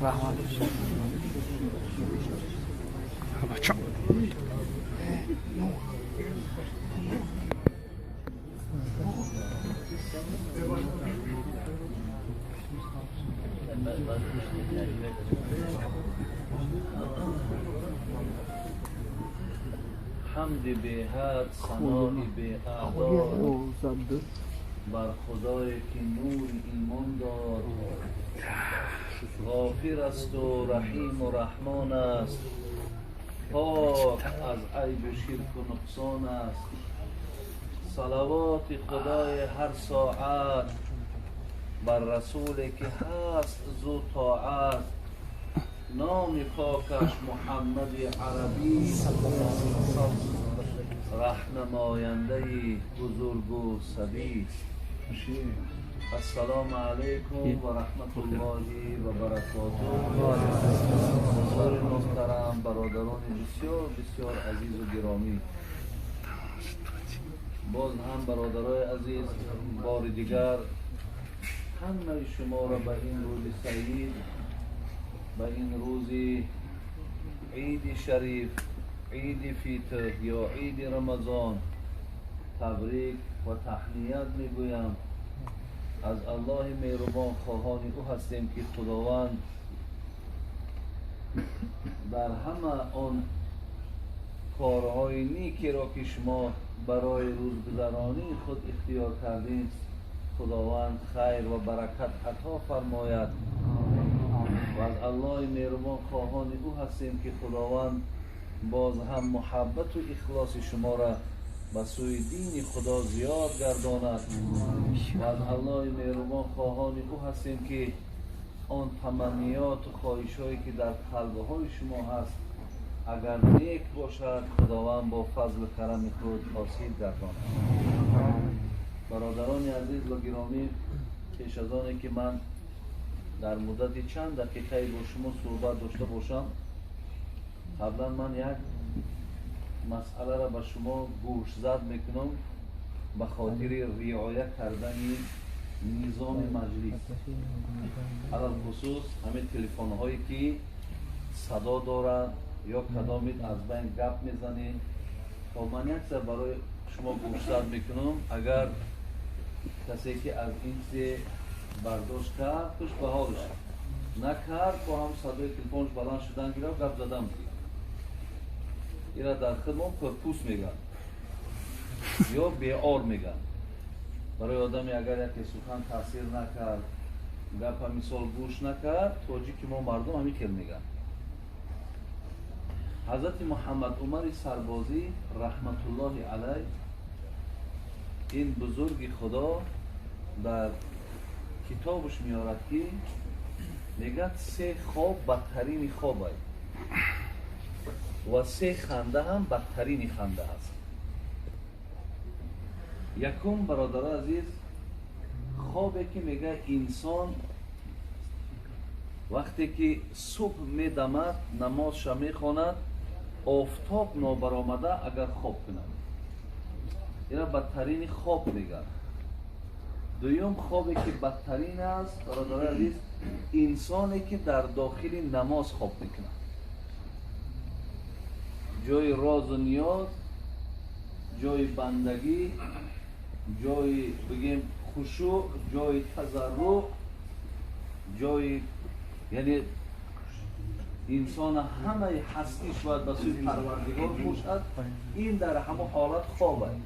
Раҳмат. Бача. حمد بهاد ثناء بأعداد بر خدایی که نور ایمان داد. غافر است و رحیم و رحمان است، پاک از عیب و شرک و نقصان است. صلوات خدای هر ساعت بر رسولی که هست زو طاعت. نام پاکش محمد عربی، رهنماینده بزرگ و سبی. السلام علیکم و رحمت الله و برکاته. حضور محترم، برادران بسیار بسیار عزیز و گرامی، باز هم برادرای عزیز، بار دیگر همه شما را به این روز سعید، به این روز عید شریف، عید فیتر یا عید رمضان تبریک و تهنیت میگویم. از الله مهربان خواهان او هستیم که خداوند در همه آن کارهای نیکی را که شما برای روزگذرانی خود اختیار کردید، خداوند خیر و برکت عطا فرماید. و از الله مهربان خواهان او هستیم که خداوند باز هم محبت و اخلاص شما را به سوی دین خدا زیاد گرداند. و از الله مهربان خواهان او هستیم که آن تمنیات و خواهش هایی که در قلب های شما هست، اگر نیک باشد، خداوند با فضل و کرم خود حاصل گرداند. برادران عزیز و گرامی، پیش از آن که من در مدت چند دقیقه با شما صحبت داشته باشم، قبلا من یک مسئله را به شما گوش زد میکنم به خاطر رعایت کردن نظام مجلس، علی الخصوص همه تلفن هایی که صدا دارند یا کدامید از بین گپ میزنید. تا من یک سر برای شما گوش زد میکنم، اگر کسی که از این چیز برداشت کرد خوش به حالش، نکرد با هم صدای تلفنش بلند شدن گرفت، گپ زدن بگیرد. اینا در خدمت پرپوس میگن یا بیار میگن. برای آدمی اگر یکی سخن تاثیر نکرد، گپ مثال گوش نکرد، تاجیک ما مردم همین خیل میگن. حضرت محمد عمر سربازی رحمت الله علیه، این بزرگ خدا، در کتابش میارد که میگه سه خواب بدترین خواب است و سه خنده هم بدترین خنده است. یکم برادر عزیز، خوابی که میگه انسان وقتی که صبح میدمد، نمازش میخواند، آفتاب نابرآمده اگر خواب کند، اینا بدترین خواب میگن. دوم خوابی که بدترین است برادر عزیز، انسانی که در داخل نماز خواب میکند، جای راز و نیاز، جای بندگی، جای بگیم خشوع، جای تضرع، جای یعنی انسان همه هستیش باید به سوی پروردگار باشد، این در همه حالت خواب است.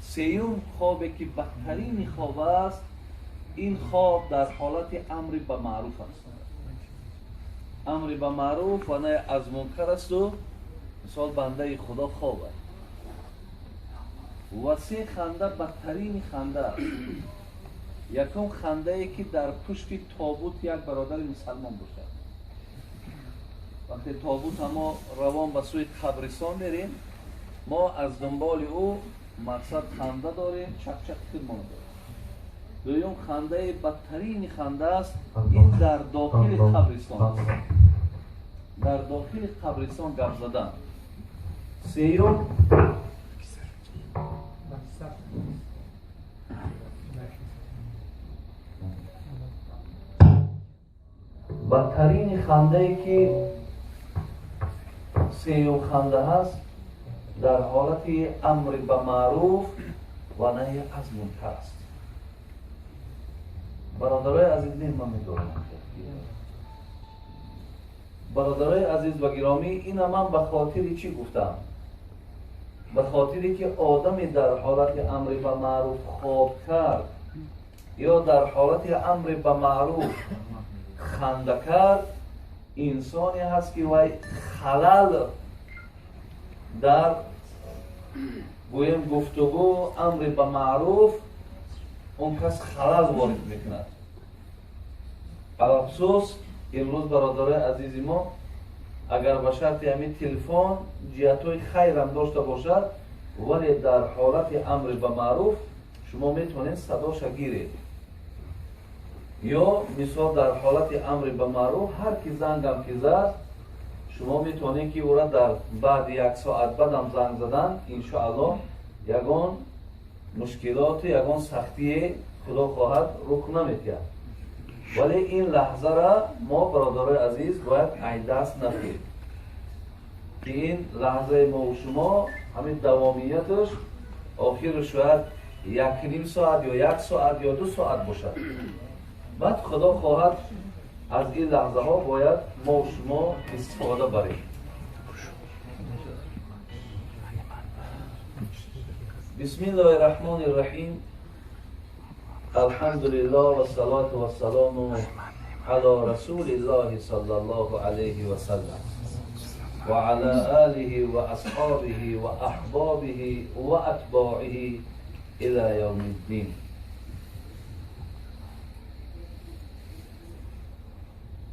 سیوم خوابی که بدترین خواب است، این خواب در حالت امر به معروف است. امر به معروف و نهی از منکر است و مثال بنده خدا خواب است. و سه خنده بدترین خنده است. یکم خنده ای که در پشت تابوت یک برادر مسلمان باشد. وقتی تابوت ما روان به سوی قبرستان میریم، ما از دنبال او مقصد خنده داریم، چک چک خودمان داریم. دوم خنده بدترین خنده است، این در داخل قبرستان است، در داخل قبرستان گپ زدن. سیوم Бадтарини хандае ки сеюм ханда ҳаст, дар ҳолати амри ба маъруф ва наҳи аз мункар аст. Бародарои азиз, ман медорам. Бародарои азиз ва гиромӣ, ина ман ба хотири чӣ гуфтам? Ба хотире ки одаме дар ҳолати амри ба маъруф хоб кард ё дар ҳолати амри ба маъруф ханда кард, инсоне ҳаст ки вай халал дар гӯем гуфтугӯ амри ба маъруф он кас халал ворид мекунад. Алафсӯс, имрӯз бародарои азизи мо, агар ба шарти ҳамин телефон ҷиҳатҳои хайрам дошта бошад, вале дар ҳолати амри ба маъруф шумо метавонед садоша гиред. Ё мисол дар ҳолати амри ба маъруф ҳар ки зангам ки зад, шумо метавонед ки ӯра дар баъди як соат баъдам занг задан, иншоаллоҳ ягон мушкилоту ягон сахтие худо хоҳад рух наметиҳад. Вале ин лаҳзара мо, бародарои азиз, бояд айдаст надиҳем, ки ин лаҳзаи мо шумо ҳамин давомияташ охиру шояд 1.5 соат ё 1 соат ё 2 соат бошад. Баъд худо хоҳад аз ин лаҳзаҳо бояд мо шумо истифода барем. Бисмиллоҳи раҳмони раҳим. Алҳамдулиллоҳ вассалоту вассалому ало расулиллоҳи саллаллоҳу алайҳи васаллам ва ала олиҳи ва асҳобиҳи ва аҳбобиҳи ва атбоиҳи ила явмиддин.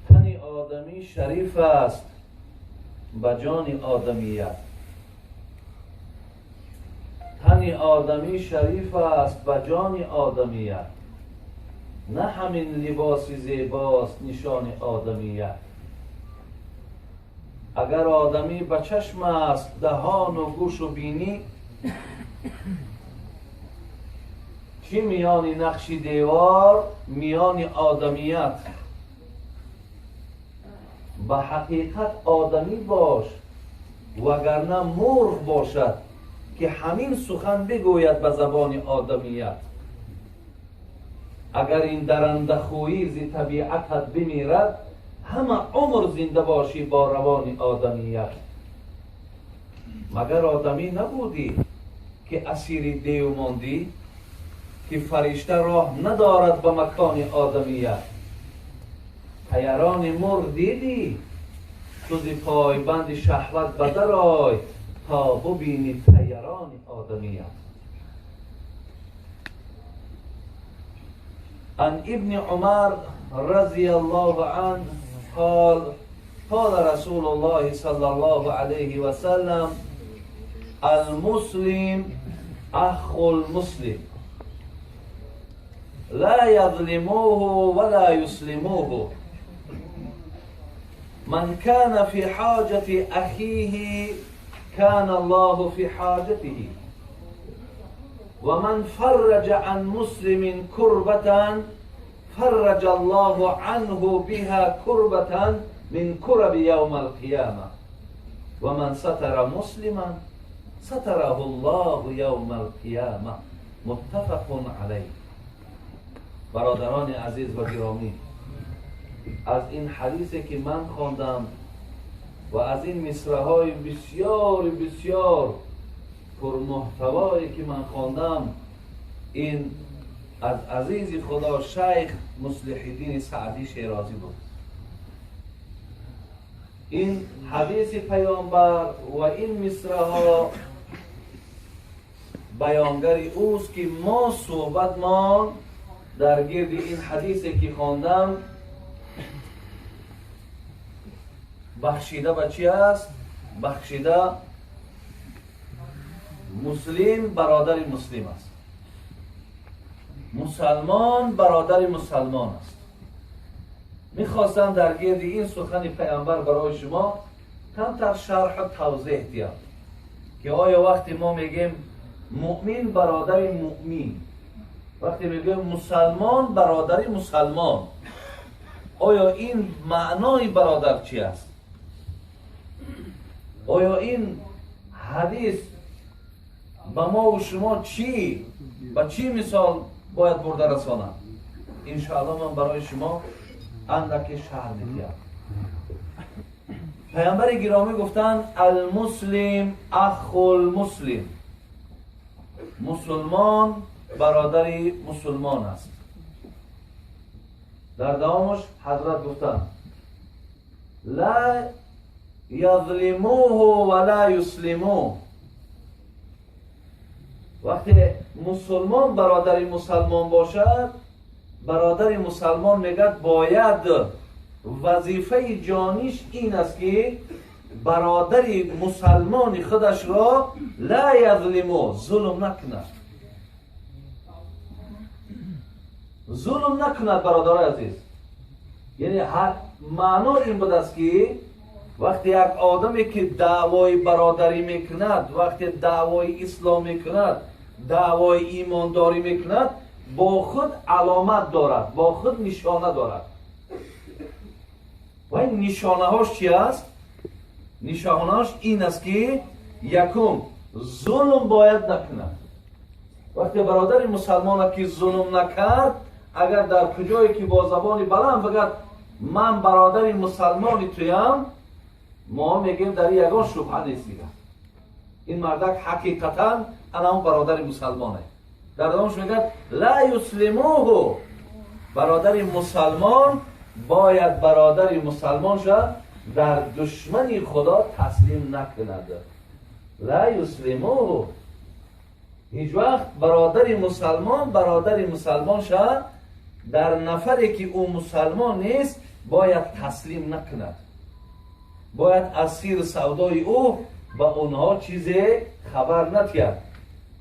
Тани одамӣ шариф аст ба ҷони одамият. Тани одамӣ шариф аст ба ҷони одамият. На ҳамин либоси зебост нишони одамият. Агар одамӣ ба чашм аст даҳону гӯшу бинӣ, чӣ миёни нақши девор миёни одамият. Ба ҳақиқат одамӣ бош, вагарна мурғ бошад ки ҳамин сухан бигӯяд ба забони одамият. Агар ин дарандахӯӣ зи табиатат бимирад, ҳама умр зинда бошӣ бо равони одамият. Магар одамӣ набудӣ ки асири дев мондӣ, ки фаришта роҳ надорад ба макони одамият. Тайарони мурғ дидӣ, ту зи пойбанди шаҳват ба дарой, то бубинӣ тайарони одамият. Ан ибни Умар разияллоҳу анҳу қол қол расулуллоҳи саллаллоҳу алайҳи васаллам: алмуслим ахул муслим ла язлимуҳу ва ла юслимуҳу ман кана фи ҳоҷати ахиҳи кана Аллоҳу фи ҳоҷатиҳи ва ман фарраҷа ан муслимин курбатан фарраҷа Аллоҳу анҳу биҳа курбатан мин кураби явмал қияма ва ман сатара муслиман сатараҳу Аллоҳу явмал қияма. Муттафақун алайҳ. Бародарони азиз ва гиромӣ, аз ин ҳадисе ки ман хондам ва аз ин мисраҳои бисёр бисёр пурмуҳтавое ки ман хондам, ин аз азизи худо шайх Муслиҳиддини Саъдӣ Шерозӣ буд. Ин ҳадиси паёмбар ва ин мисраҳо баёнгари ӯст ки мо суҳбатмон дар гирди ин ҳадисе ки хондам бахшида ба чӣ аст? Бахшида муслим бародари муслим аст, мусалмон бародари мусалмон аст. Мехостам дар гирди ин сухани паёмбар барои шумо камтар шарҳу тавзеҳ диҳам, ки оё вақте мо мегӯем муъмин бародари муъмин, вақте мегӯем мусалмон бародари мусалмон, Оё ин маънои бародар чӣ аст? Оё ин ҳадис ба мову шумо чӣ ба чӣ мисол бояд бурда расонад? Иншоалло ман барои шумо андаке шарҳ медиҳам. Паёмбари гиромӣ гуфтанд: алмуслим ахулмуслим, мусулмон бародари мусулмон аст. Дар давомаш ҳазрат гуфтанд: ла язлимуҳу ва ла юслимуҳ. Вақте мусулмон бародари мусалмон бошад, бародари мусалмон мегӯяд бояд вазифаи ҷониш ин аст, ки бародари мусалмони худашро ла язлиму, зулм накунад. Зулм накунад, бародарои азиз. Яъне маъно ин будааст, ки вақте як одаме ки даъвои бародарӣ мекунад, вақте даъвои ислом мекунад, даъвои имондорӣ мекунад, бо худ аломат дорад, бо худ нишона дорад. Ва ин нишонаҳош чи аст? Нишонаҳош ин аст, ки якум, зулм бояд накунад. Вақте бародари мусалмона ки зулм накард, агар дар куҷое ки бо забони баланд бигӯяд ман бародари мусалмони туям, мо мегӯем дар ягон шубҳа нест. Дигар ин мардак ҳақиқатан ана он бародари мусалмоне. Дар давомаш мегӯяд ла юслимуҳу, бародари мусалмон бояд бародари мусалмон шавад, дар душмани худо таслим накунад. Ла юслимуҳу, ҳеҷ вақт бародари мусалмон бародари мусалмон шавад, дар нафаре ки ӯ мусалмон нест бояд таслим накунад. Бояд аз сири савдои ӯ ба онҳо чизе хабар надиҳад.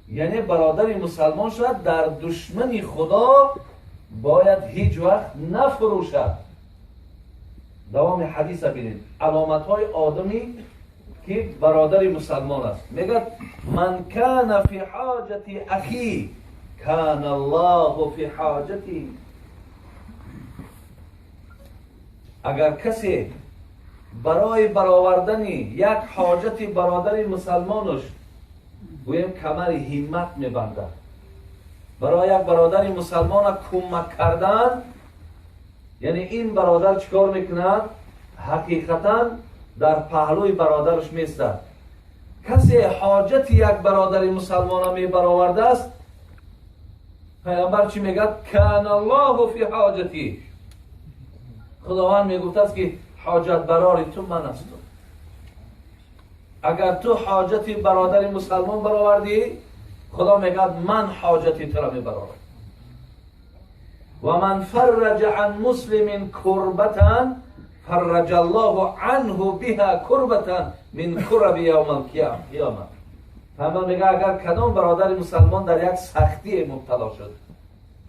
Яъне бародари мусалмон шавад, дар душмани худо бояд ҳеҷ вақт нафурӯшад. Давоми ҳадиса бинед, аломатҳои одами ки бародари мусалмон аст. Мегӯяд: ман кана фи ҳоҷати ахи кана аллоҳу фи ҳоҷати. Агар касе барои баровардани як ҳоҷати бародари мусалмонаш гӯем камари ҳиммат мебандад, барои як бародари мусалмона кӯмак кардан, яъне ин бародар чӣ кор мекунад? Ҳақиқатан дар паҳлӯи бародараш местад. Касе ҳоҷати як бародари мусалмона мебаровардааст, пайғамбар чӣ мегӯяд? Кана аллоҳу фи ҳоҷати. Худованд мегуфтааст, ки ҳоҷатбарори ту ман ҳастам. Агар ту ҳоҷати бародари мусалмон баровардӣ, худо мегӯяд ман ҳоҷати туро мебарорам. Ва ман фарраҷа ан муслимин курбатан фарраҷа аллоҳу анҳу биҳа курбатан мин кураби явмал қиёма. Пайғамбар мегӯяд агар кадом бародари мусалмон дар як сахтие мубтало шуд,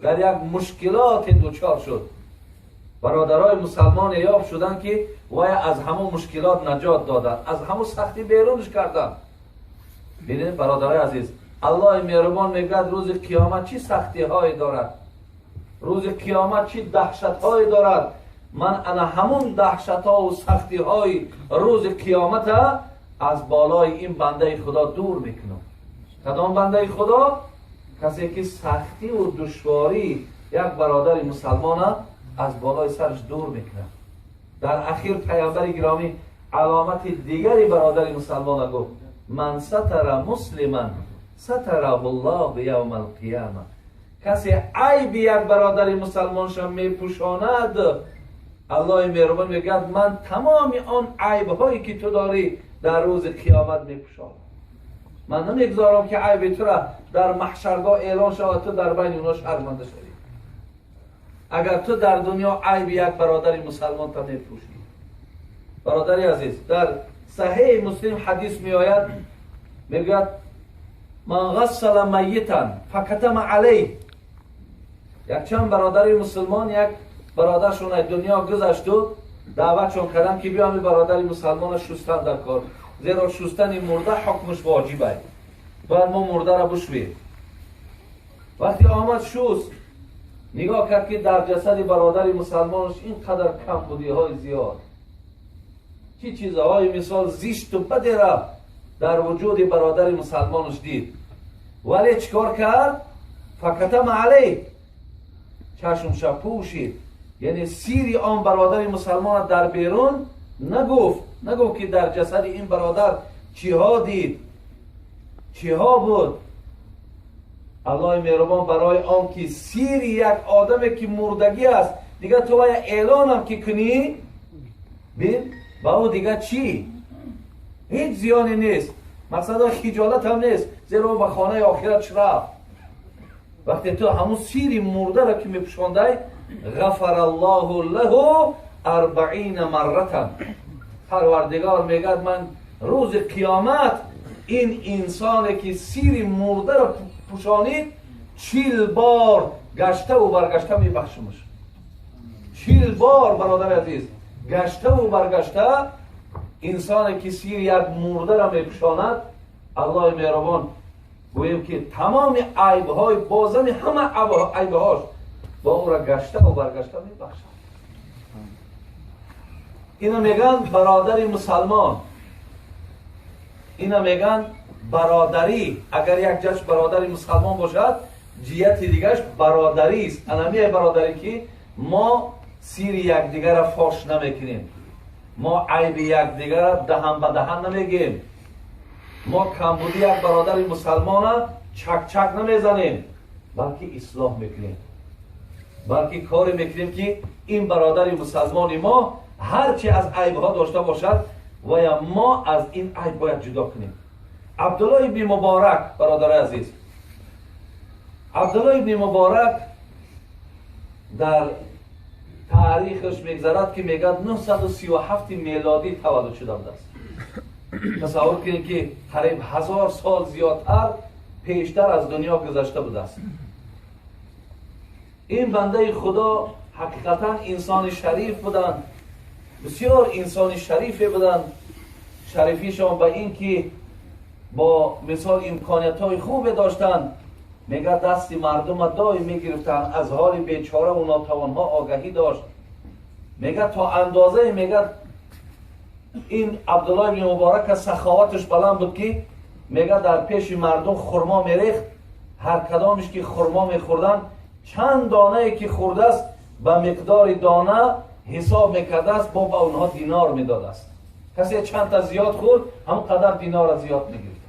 дар як мушкилоте дучор шуд, бародарои мусалмоне ёфт шуданд, ки вай аз ҳамон мушкилот наҷот доданд, аз ҳамон сахтӣ берунш карданд. Бинед, бародарои азиз, аллоҳи меҳрубон мегӯяд рӯзи қиёмат чӣ сахтиҳое дорад, рӯзи қиёмат чӣ даҳшатҳое дорад. Ман ана ҳамон даҳшатҳову сахтиҳои рӯзи қиёмата аз болои ин бандаи худо дур мекунам. Кадом бандаи худо? Касе ки сахтиву душвории як бародари мусалмона аз болои сараш дур мекунад. Дар ахир пайғамбари гиромӣ аломати дигари бародари мусалмона гуфт: ман сатара муслиман сатараҳу ллоҳу явма алқияма. Касе айби як бародари мусалмонша мепӯшонад, аллоҳи меҳрубон мегӯяд ман тамоми он айбҳое ки ту дорӣ дар рӯзи қиёмат мепӯшонам. Ман намегузорам ки айби тура дар маҳшаргоҳ эълон шавад, ту дар байни онҳо шарманда шавӣ. Агар ту дар дунё айби як бародари мусалмонта мепӯшӣ. Бародари азиз, дар саҳеҳи муслим ҳадис меояд, мегӯяд ман ғассала майитан факатама алайҳ. Якчанд бародари мусулмон як бародаршон аз дунё гузашту даъватшон карданд, ки биёми бародари мусалмона шустан дар кор, зеро шустани мурда ҳукмаш воҷиб аст, бояд мо мурдаро бушӯем. Вақте омад шуст, Нигоҳ кард, ки дар ҷасади бародари мусалмонаш ин қадар камбудиҳои зиёд, чӣ чизҳои мисол зишту бадера дар вуҷуди бародари мусалмонаш дид. Вале чӣ кор кард? Факатама алайҳ, чашмша пӯшид, яъне сири он бародари мусалмона дар берун нагуфт, нагуфт, ки дар ҷасади ин бародар чиҳо дид, чиҳо буд. Аллоҳи меҳрубон барои он ки сири як одаме ки мурдагӣ аст, дигар ту вая эълонам ки кунӣ, бин, ба ӯ дигар чӣ? Ҳеҷ зиёне нест, мақсадо хиҷолат ҳам нест, зеро ӯ ба хонаи охиратш рафт. Вақте ту ҳамун сири мурдаро ки мепӯшондай, ғафараллоҳу лаҳу 40 марратан, Парвардигор мегӯяд, ман рӯзи қиёмат ин инсоне ки сири мурдаро пӯшонид, 40 бор гаштаву баргашта мебахшимаш. 40 бор, бародари азиз, гаштаву баргашта инсоне ки сири як мурдаро мепӯшонад, Аллоҳи меҳрубон гӯем ки тамоми айбҳои бозами ҳама айбҳош бо ӯра гаштаву баргашта мебахшад. Ина мегӯянд бародари мусалмон, ина мегӯянд бародарӣ. Агар як ҷаш бародари мусалмон бошад, ҷиҳати дигараш бародарист. Анамие бародарӣ, ки мо сири якдигарро фош намекунем, мо айби якдигарро даҳан ба даҳан намегӯем, мо камбуди як бародари мусалмона чак-чак намезанем, балки ислоҳ мекунем, балки коре мекунем, ки ин бародари мусалмони мо ҳарчи аз айбҳо дошта бошад, вая мо аз ин айб бояд ҷудо кунем. Абдулло ибни Муборак, бародари азиз, Абдулло ибни Муборак дар таърихаш мегзарад, ки мегӯяд 937 мелодӣ таваллуд шуда будааст. Тасаввур кунед, ки қариб 1000 сол зиёдтар пештар аз дунё гузашта будааст. Ин бандаи Худо ҳақиқатан инсони шариф буданд, бисёр инсони шарифе буданд. Шарифишон ба ин ки бо мисол имкониятҳои хубе доштанд. Мегӯяд, дасти мардума доим мегирифтанд, аз ҳоли бечораву нотавонҳо огаҳӣ дошт. Мегӯяд, то андозае, мегӯяд, ин Абдулло ибни Муборака саховаташ баланд буд, ки мегӯяд, дар пеши мардум хурмо мерехт, ҳар кадомиш ки хурмо мехӯрданд, чанд донае ки хӯрдааст, ба миқдори дона ҳисоб мекардааст, бо ба онҳо динор медодааст. Касе чандта зиёд хӯрд, ҳамон қадар динора зиёд мегирифт.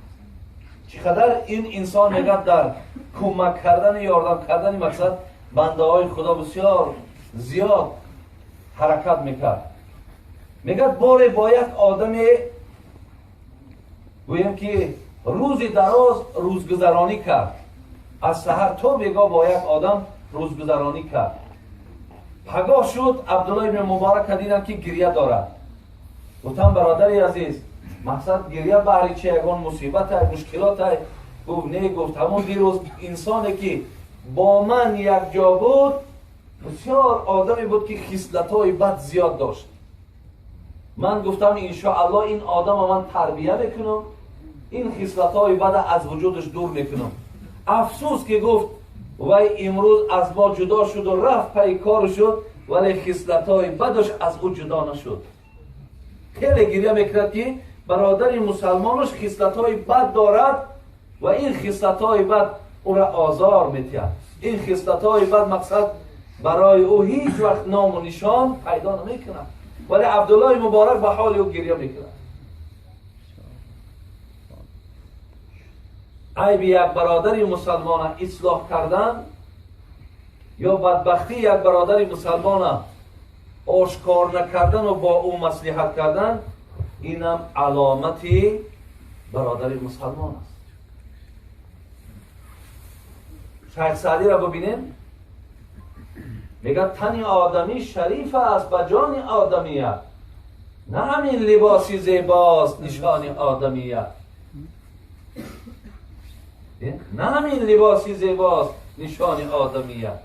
Чӣ қадар ин инсон, мегӯяд, дар кӯмак кардани, ёрдам кардани мақсад бандаҳои Худо бисёр зиёд ҳаракат мекард. Мегӯяд, боре бо як одаме, гӯем ки, рӯзи дароз рӯзгузаронӣ кард, аз саҳар то бегоҳ бо як одам рӯзгузаронӣ кард. Пагоҳ шуд, Абдулло ибни Муборака дидам, ки гирья дорад. Гуфтам: «Бародари азиз, мақсад, гирья баҳри чи? Ягон мусибатай, мушкилотай?» Гуфт: «Не». Гуфт: «Ҳамон дирӯз инсоне ки бо ман якҷо буд, бисёр одаме буд, ки хислатҳои бад зиёд дошт. Ман гуфтам, иншоалло, ин одама ман тарбия мекунам, ин хислатҳои бада аз вуҷудаш дур мекунам. Афсӯс ки, гуфт, вай имрӯз аз мо ҷудо шуду рафт, пайи кору шуд, вале хислатҳои бадаш аз ӯ ҷудо нашуд». Хеле гирья мекунад, ки бародари мусалмонаш хислатҳои бад дорад ва ин хислатҳои бад ӯра озор метиҳад. Ин хислатҳои бад, мақсад, барои ӯ ҳеҷ вақт ному нишон пайдо намекунад, вале Абдуллои Муборак ба ҳоли ӯ гирья мекунад. Айби як бародари мусалмона ислоҳ кардан ё бадбахтии як бародари мусалмона ошкор накардану бо ӯ маслиҳат кардан, инам аломати бародари мусалмон аст. Шайх Саъдиро бубинем, мегӯяд: «Тани одамӣ шариф аст ба ҷони одамият, на ҳамин либоси зебост нишони одамият, на ҳамин либоси зебост нишони одамият.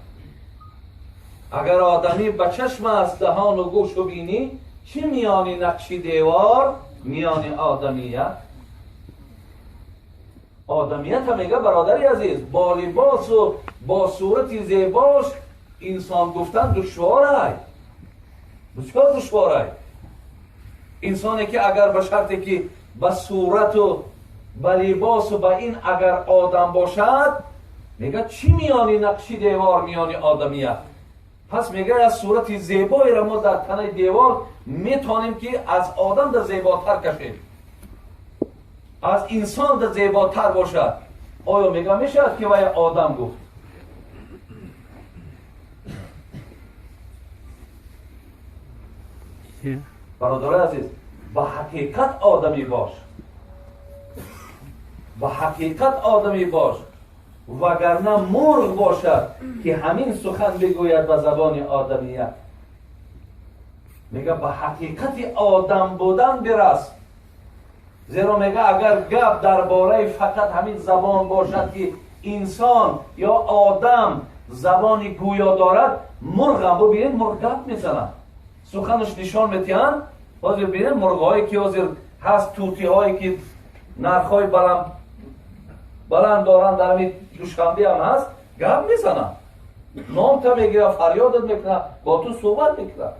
Агар одамӣ ба чашм аст даҳону гӯшу бинӣ, чӣ миёни нақши девор миёни одамият?» Одамията, мега, бародари азиз, бо либосу бо сурати зебош. Инсон гуфтан душвор аст, бисёр душвор аст. Инсоне ки агар ба шарте ки ба сурату ба либосу ба ин агар одам бошад, мегӯяд чӣ миёни нақши девор миёни одамият. Пас мегӯяд аз сурати зебоеро мо дар танаи девор метавонем ки аз одам да зеботар кашем, аз инсон да зеботар бошад. Оё мегӯяд мешавад ки вай одам гуфт? Бародарои азиз, ба ҳақиқат одамӣ бош, ба ҳақиқат одамӣ бош, вагарна мурғ бошад ки ҳамин сухан бигӯяд ба забони одамият. Мега ба ҳақиқати одам будан бирас, зеро мега агар гап дар бораи фақат ҳамин забон бошад ки инсон ё одам забони гӯё дорад, мурғам бубинед, мурғ гап мезанад, суханаш нишон метиҳанд. Ҳозир бинед мурғҳое ки ҳозир ҳаст, тӯтиҳое ки нархҳои баланд доранд, дар ҳамин Душанбе ҳам ҳаст, гап мезанад, номта мегирад, фарёдат мекунад, бо ту суҳбат мекунад.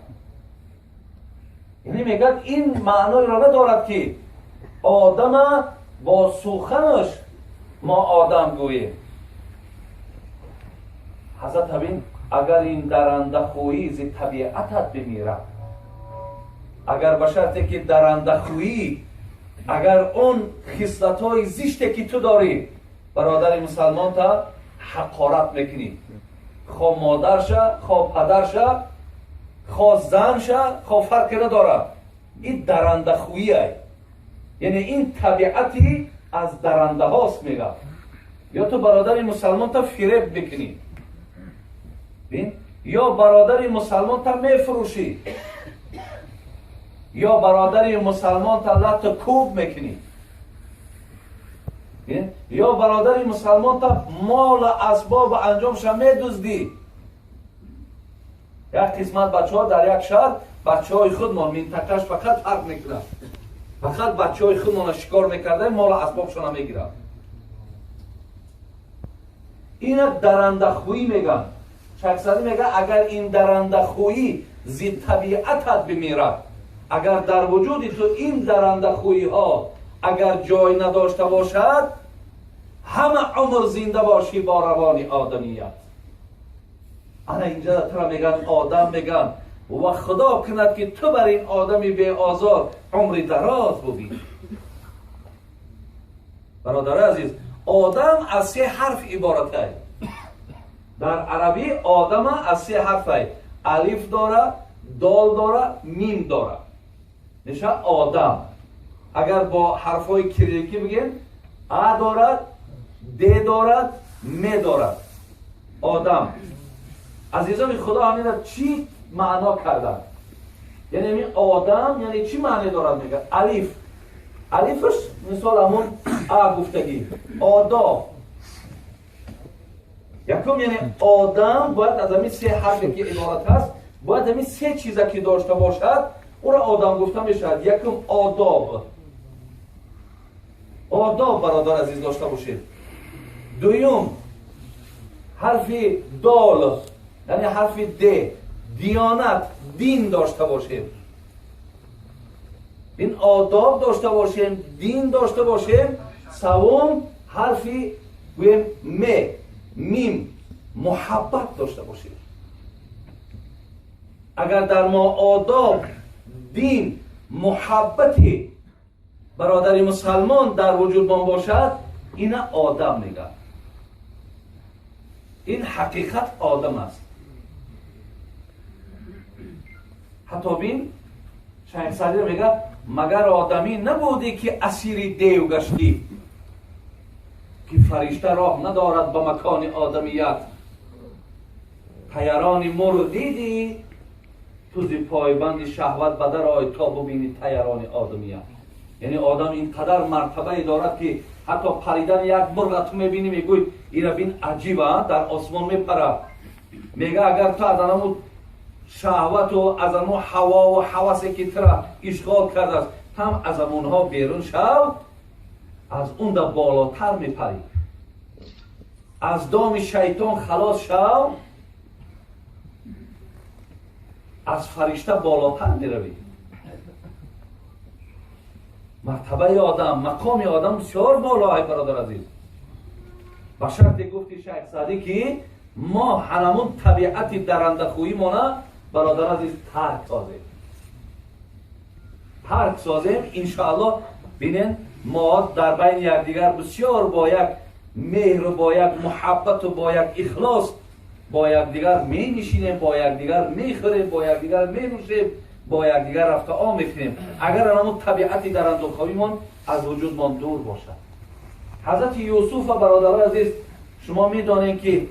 Яъне мегӯяд ин маъноеро надорад ки одама бо суханаш мо одам гӯем. Ҳазрат ҳабин агар ин дарандахӯӣ зи табиатат бимирад, агар ба шарте ки дарандахӯӣ, агар он хислатҳои зиште ки ту дорӣ, бародари мусалмонта ҳақорат мекунӣ, хо модарша, хо падарша, хо занша, хо фарқе надорад, ин дарандахӯӣ, яъне ин табиати аз дарандаҳост. Мегӯяд ё ту бародари мусалмонта фиреб мекунӣ, ё бародари мусалмонта мефурӯшӣ, ё бародари мусалмонта лату кӯб мекунӣ, ё бародари мусалмонта молу асбобу анҷомша медуздӣ. Як қисмат бачаҳо дар як шаҳр, бачаҳои худмон, минтақааш фақат фарқ мекунад, фақат бачаҳои худмона шикор мекарда, молу асбобшона мегирад. Ина дарандахӯӣ мегӯянд. Шайх мегӯяд агар ин дарандахӯӣ зи табиатат бимирад, агар дар вуҷуди ту ин дарандахӯиҳо агар ҷой надошта бошад, ҳама умр зинда бошӣ бо равони одамият. Ана инҷа тура мегӯянд одам мегӯянд, ва худо кунад ки ту бар ин одами беозор умри дароз бубинӣ. Бародари азиз, одам аз се ҳарф иборат аст. Дар арабӣ одама аз се ҳарф аст: алиф дора, дол дора, мим дора, мешавад одам. Агар бо ҳарфҳои кирилликӣ бигем, а дорад, д дорад, м дорад, одам. Азизони худо, ҳамина чӣ маъно карданд? Яъне ҳамин одам яъне чӣ маъне дорад? Мегӯяд алиф, алифаш мисол ҳамун а гуфтагӣ, одоб. Якум, яъне одам бояд аз ҳамин се ҳарфе ки иборат аст, бояд ҳамин се чиза ки дошта бошад, ӯро одам гуфта мешавад. Якум одоб, одоб бародар азиз дошта бошед. Дуюм ҳарфи дол, яъне ҳарфи д, диёнат, дин дошта бошем. Ин одоб дошта бошем, дин дошта бошем. Савум ҳарфи гӯем м, мим, муҳаббат дошта бошем. Агар дар мо одоб, дин, муҳаббати бародари мусалмон дар вуҷудмон бошад, ина одам мегӯяд. Ин ҳақиқат одам аст. Ҳатто бин, Шайх Саъдӣ мегӯяд магар одамӣ набудӣ ки асири дев гаштӣ, ки фаришта роҳ надорад ба макони одамият. Таярони мурғ дидӣ, ту зи пойбанди шаҳват ба дар ой то бубинӣ таярони одамият. Яъне одам ин қадар мартабае дорад ки ҳатто паридани як мурға ту мебинӣ, мегӯй ира бин, аҷиба, дар осмон мепарад. Мега агар ту аз анаму шаҳвату аз ану ҳавову ҳавасе ки тура ишғол кардааст, там аз амонҳо берун шав, аз он да болотар мепарӣ, аз доми шайтон халос шав, Аз фаришта болотар меравӣ. Мартабаи одам, мақоми одам бисёр боло, ай бародар азиз. Ба шарте гуфти Шайх Саъдӣ, ки мо ҳамун табиати дарандахӯимона, бародар азиз, тарк созем, тарк созем, иншоаллоҳ. Бинен, мо дар байни якдигар бисёр бо як меҳру бо як муҳаббату бо як ихлос бо якдигар менишинем, бо якдигар мехӯрем, бо якдигар менӯшем, бо якдигар рафта ом мекунем. Агар ҳамун табиати дарандахӯимон аз вуҷудмон дур бошад. Ҳазрати Юсуф ва бародарои азиз, шумо медонед, ки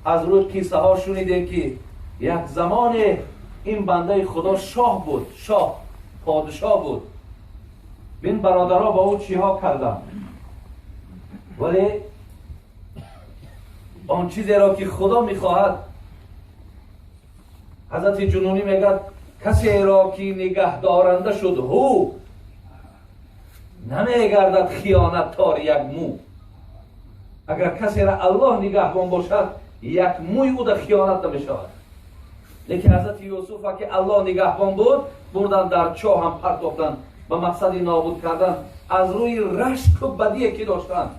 аз рӯи қиссаҳо шунидем, ки як замоне ин бандаи Худо шоҳ буд, шоҳ, подишоҳ буд. Бин, бародаро ба ӯ чиҳо карданд, вале он чизеро ки Худо мехоҳад, ҳазрати Ҷунунӣ мегӯяд, касеро ки нигаҳдоранда шуд ҳу, намегардад хиёнаттор як мӯ. Агар касеро Аллоҳ нигаҳбон бошад, як мӯи ӯ дар хиёнат намешавад. Лекин ҳазрати Юсуфа, ки Аллоҳ нигаҳбон буд, бурдан дар чоҳ ҳам партофтанд ба мақсади нобуд кардан аз рӯи рашку бадие ки доштанд.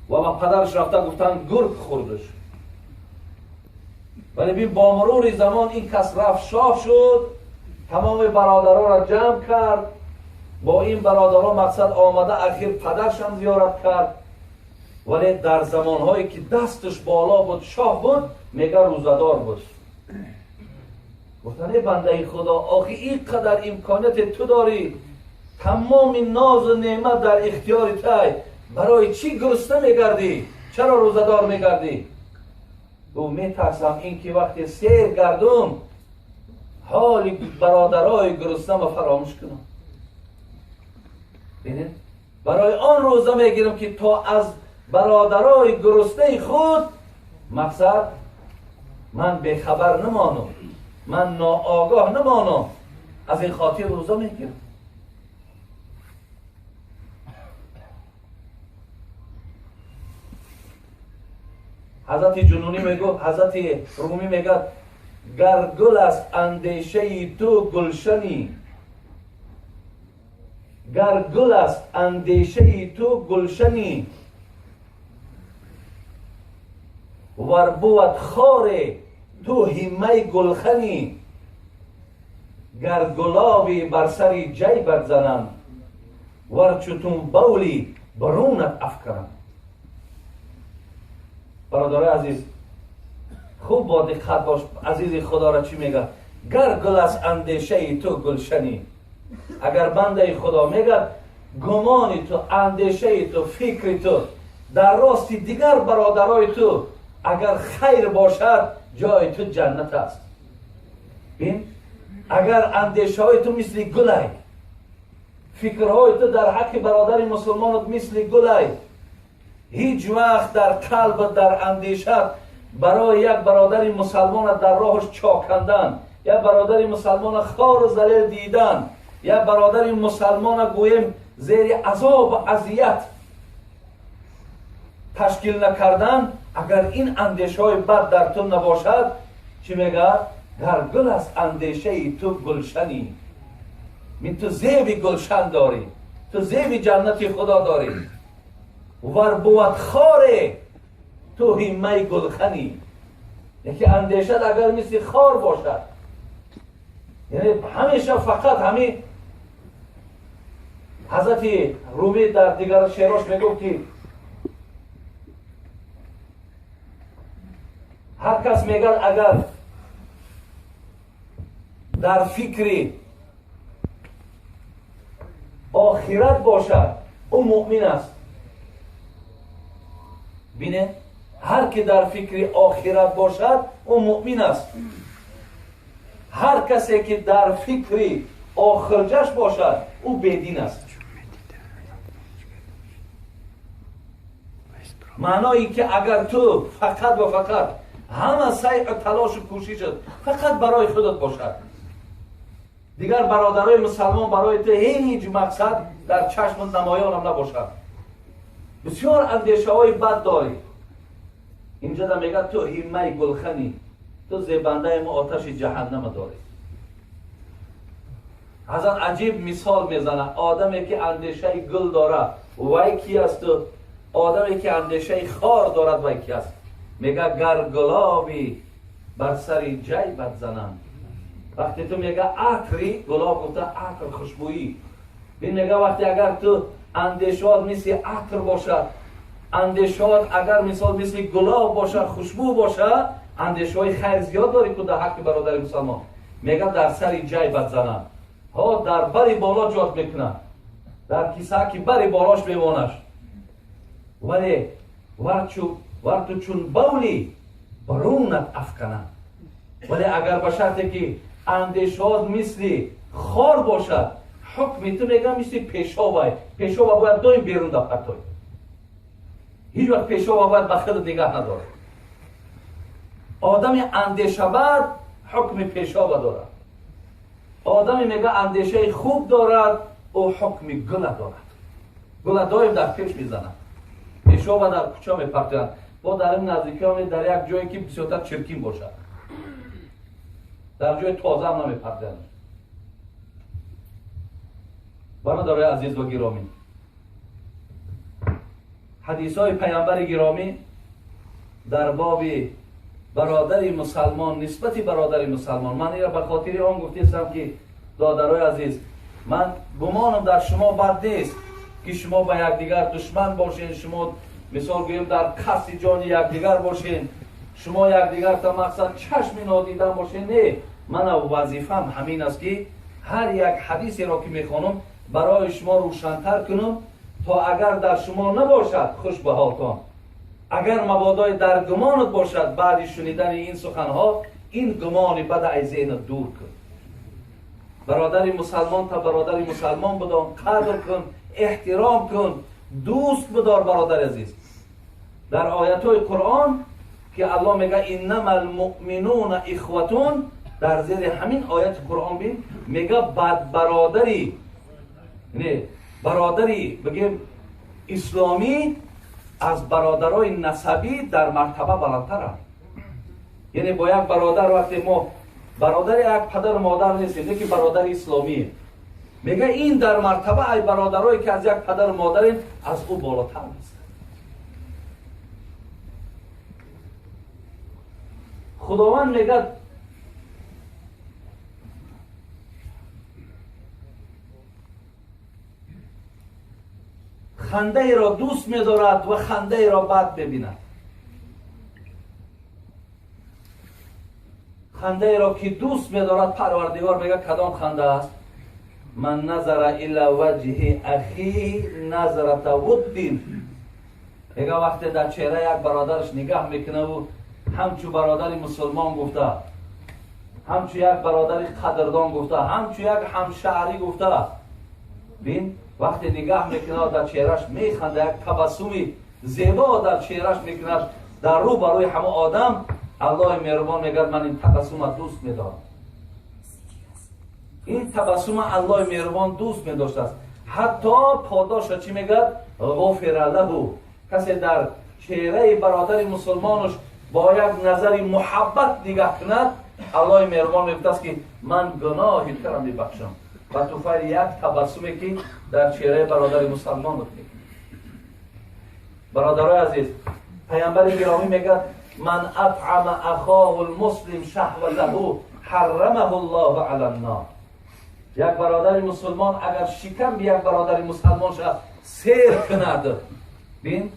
Ва ба падараш рафта гуфтанд, гург хӯрдаш. Вале бин, бо мурури замон ин кас рафт, шоҳ шуд, тамоми бародаронро ҷамъ кард. Бо ин бародарон мақсад омада, ахир падаршам зиёрат кард. Вале дар замонҳое ки дасташ боло буд, шоҳ буд, мега, рӯзадор буд. Гуфтан, эй бандаи Худо, охи ин қадар имконияте ту дорӣ, тамоми нозу неъмат дар ихтиёри тай, барои чӣ гурусна мегардӣ, чаро рӯзадор мегардӣ? Гуфт, метарсам ин ки вақте сер гардум, ҳоли бародарои гуруснама фаромӯш кунам. Бинед, барои он рӯза мегирам, ки то аз бародарои гуруснаи худ мақсад ман бехабар намонам, ман ноогоҳ намонам, аз ин хотир рӯза мегирам. Ҳазрати Ҷунунӣ мегуфт, ҳазрати Румӣ мегӯяд, гар гул аст андешаи ту гулшанӣ, гар гул аст андешаи ту гулшанӣ, вар бувад хоре ту ҳиммаи гулханӣ, гар гулоби бар сари ҷайбат зананд, вар чутун бавли барунат афкананд. Бародарои азиз, хуб бо диққат бош, азизи Худоро чӣ мегӯяд? Гар гул аст андешаи ту гулшанӣ, агар бандаи Худо мегӯяд, гумони ту, андешаи ту, фикри ту дар рости дигар бародарои ту агар хайр бошад, ҷои ту ҷаннат аст. Бин, агар андешаҳои ту мисли гулай, фикрҳои ту дар ҳаққи бародари мусулмонат мисли гулай, ҳеҷ вақт дар қалбат, дар андешат барои як бародари мусалмонат дар роҳаш чоҳ кандан, як бародари мусалмона хору залил дидан, як бародари мусалмона гӯем зери азобу азият ташкил накардан, агар ин андешаҳои бад дар ту набошад, чӣ мегӯяд? Гар гул аст андешаи ту гулшанӣ, мин ту зеби гулшан дорӣ, ту зеби ҷаннати Худо дорӣ, вар бувад хоре ту ҳиммаи гулханӣ. Яке андешат агар мисли хор бошад, яъне ҳамеша фақат ҳамин. Ҳазрати Румӣ дар дигар шеърош мегуфт, ки ҳар кас мегӯяд, агар дар фикри охират бошад, ӯ муъмин аст. Бине, ҳар ки дар фикри охират бошад, ӯ муъмин аст, ҳар касе ки дар фикри охирҷаш бошад, ӯ бедин аст. Маъное ки агар ту фақат ва фақат ҳама сайъу талошу кӯшишат фақат барои худат бошад, дигар бародарои мусалмон барои ту ҳеҷ мақсад дар чашму намоёнам набошад, бисёр андешаҳои бад дорӣ, инҷода мегӯяд, ту ҳиммаи гулханӣ, ту зебандаи мо оташи ҷаҳаннама дорӣ. Ҳазрат аҷиб мисол мезанад. Одаме ки андешаи гул дорад вай ки асту одаме ки андешаи хор дорад вай ки аст. Мега гар гулоби бар сари ҷайбат занам. Вақте ту мега атри гулоб гуфта атр хушбӯӣ. Бин мега вақте агар ту андешаот мисли атр бошад, андешаот агар мисол мисли гулоб бошад, хушбӯ бошад, андешаҳои хайр зиёд дорӣ ку дар ҳаққи бародари мусалмон. Мега дар сари ҷайбат занам. Ҳо дар бари боло ҷот мекунад, дар кисаки бари болош мемонаш. Вале вар ту чун бавли барунат афканам. Вале агар ба шарте ки андешаот мисли хор бошад, ҳукми ту мега мисли пешобай. Пешоба бояд доим берун дафартой. Ҳеҷ вақт пешоба бояд ба худ нигаҳ надорад. Одами андешабад ҳукми пешоба дорад. Одами мега андешаи хуб дорад, ӯ ҳукми гула дорад. Гула доим дар пеш мезанад, пешоба дар кӯча мепартоянд. Бо дар ин наздикиҳо дар як ҷое ки бисёртар чиркин бошад, дар ҷои тоза ҳам намепартоянд. Бародарои азиз ва гиромӣ, ҳадисҳои паямбари гиромӣ дар боби бародари мусалмон, нисбати бародари мусалмон, ман инро ба хотири он гуфтаистам ки додарои азиз, ман гумонам дар шумо бад нест ки шумо ба якдигар душман бошен, шумо мисол гӯем дар қасди ҷони якдигар бошен, шумо якдигар та мақсад чашми нодидан бошен. Не, мана вазифаам ҳамин аст ки ҳар як ҳадисеро ки мехонам барои шумо рӯшантар кунам, то агар дар шумо набошад хуш ба ҳолтон, агар мабодои дар гумонат бошад, баъди шунидани ин суханҳо ин гумони бада аз зеҳнат дур кун. Бародари мусалмон та бародари мусалмон бидон, қадр кун, эҳтиром кун, дӯст бидор. Бародари азиз, дар оятҳои Қуръон ки Аллоҳ мега иннама алмуъминуна ихватун, дар зери ҳамин ояти Қуръон бин мега бад бародари, не бародари бигем исломӣ аз бародарои насабӣ дар мартаба баландтаранд. Яъне бо як бародар вақте мо бародари як падару модар нестем, лекин бародари исломӣ, мега ин дар мартаба ай бародарое ки аз як падару модарем аз ӯ болотар нест. Худованд мегӯяд хандаеро дӯст медорад ва хандаеро бад мебинад. Хандаеро ки дӯст медорад, Парвардигор мегӯяд кадом ханда аст? Ман назара ила ваҷҳи ахиҳи назрата вуддин. Мега вақте дар чеҳра як бародараш нигаҳ мекунаву ҳамчу бародари мусулмон гуфта, ҳамчу як бародари қадрдон гуфта, ҳамчу як ҳамшаҳрӣ гуфта, бин вақте нигаҳ мекунад дар чеҳраш механда, як табассуми зебо дар чеҳраш мекунад, дар рӯ барои ҳама одам, Аллоҳи меҳрубон мегӯяд ман ин табассума дӯст медорам. Ин табассума Аллоҳи меҳрубон дӯст медоштааст. Ҳатто подоша чӣ мегӯяд? Ғофира лаҳу. Касе дар чеҳраи бародари мусулмонаш бо як назари муҳаббат нигаҳ кунад, Аллоҳи меҳрубон мегӯфтааст ки ман гуноҳи туро мебахшам ба туфайли як табассуме ки дар чеҳраи бародари мусалмонат мекунӣ. Бародарои азиз, паямбари гиромӣ мегӯяд ман атъама ахоҳу лмуслим шаҳватаҳу ҳаррамаҳу ллоҳу ала ннор. Як бародари мусулмон агар шикам як бародари мусалмонша сер кунад, бин,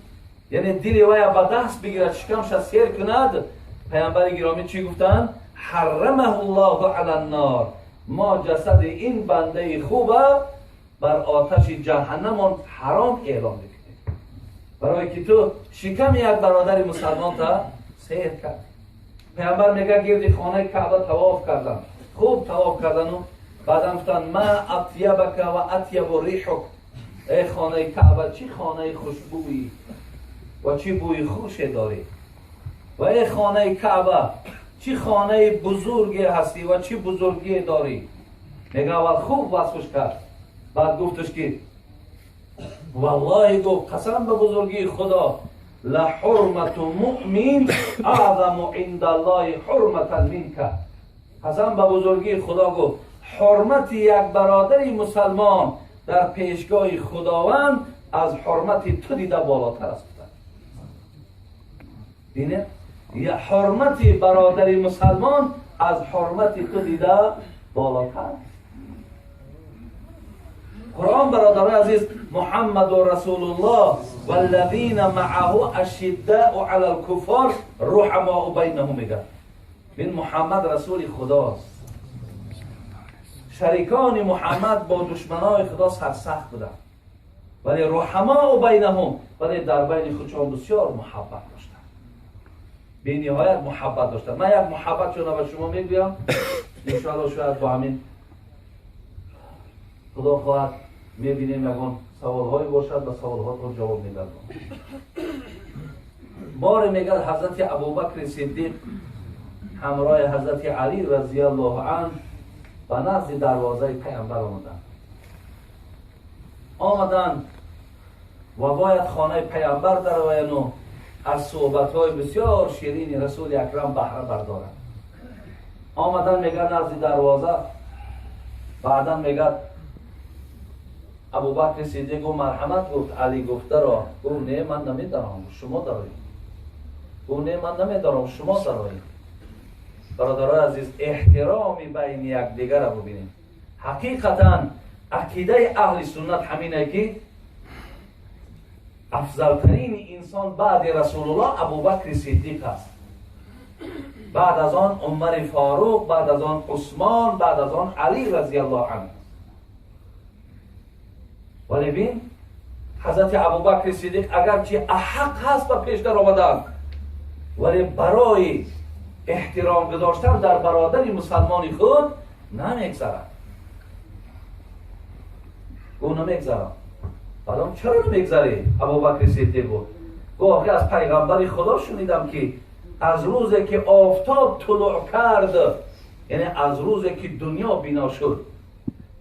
яъне дили вая ба даст бигирад, шикамша сер кунад, паямбари гиромӣ чӣ гуфтанд? Ҳаррамаҳу ллоҳу ала ннор. Мо ҷасади ин бандаи хуба бар оташи ҷаҳаннамон ҳаром эълон мекунем, барое ки ту шиками як бародари мусалмонта сер кард. Паямбар мегӯяд гирди хонаи Каъба тавоф кардам, хуб тавоф кардану баъдан гуфтанд ма атябака ва атябу рихук. Эй хонаи Каъба, чӣ хонаи хушбӯӣ ва чӣ бӯи хуше дорӣ! Ва эй хонаи Каъба, чӣ хонаи бузурге ҳастӣ ва чӣ бузургие дорӣ! Мега аввал хуб васфш кард, баъд гуфташ ки валлоҳи, гуфт, қасам ба бузургии Худо, لحرمة مؤمن اعظم عند الله حرمة منك. حسن به بزرگی خدا گفت حرمت یک برادر مسلمان در پیشگاه خداوند از حرمت تو دیده بالاتر است. بینه یا حرمت برادر مسلمان از حرمت تو دیده بالاتر. قرآن برادران عزیز، محمد رسول الله والذین معه اشداء علی الکفار رحماء بینهم میگه. این محمد رسول خداست. شریکان محمد با دشمنای خدا سرسخت بودند، ولی رحماء بینهم، ولی در بین خودشان بسیار محبت داشتند، بی نهایت محبت داشتند. من یک محبت چون به شما میگویم، انشاءالله شاید با همین خدا خواهد میبینیم یگان سوالهایی باشد و سوالها رو جواب میدم. بار میگه حضرت ابوبکر صدیق همراه حضرت علی رضی الله عنه به نزد دروازه پیامبر آمدند. آمدند و باید خانه پیامبر درآیند و از صحبت‌های بسیار شیرین رسول اکرم بهره بردارند. آمدن میگه نزد دروازه، بعدا میگه ابوبکر صدیق گفت مرحمت، گفت علی گفته را، گفت نه من نمیدارم شما دارید. گفت نه من نمیدارم شما دارید. برادرای عزیز، احترام بین یکدیگر را ببینیم. حقیقتا عقیده اهل سنت همینه که افضلترین انسان بعد رسول الله ابوبکر صدیق است، بعد از آن عمر فاروق، بعد از آن عثمان، بعد از آن علی رضی الله عنه. ولی بین حضرت ابوبکر صدیق اگرچه احق هست و پیش در آمدن، ولی برای احترام گذاشتن در برادر مسلمان خود نمیگذرد. او نمیگذرد. بعدم چرا نمیگذری؟ ابوبکر صدیق گفت آخه از پیغمبر خدا شنیدم که از روزی که آفتاب طلوع کرد، یعنی از روزی که دنیا بنا شد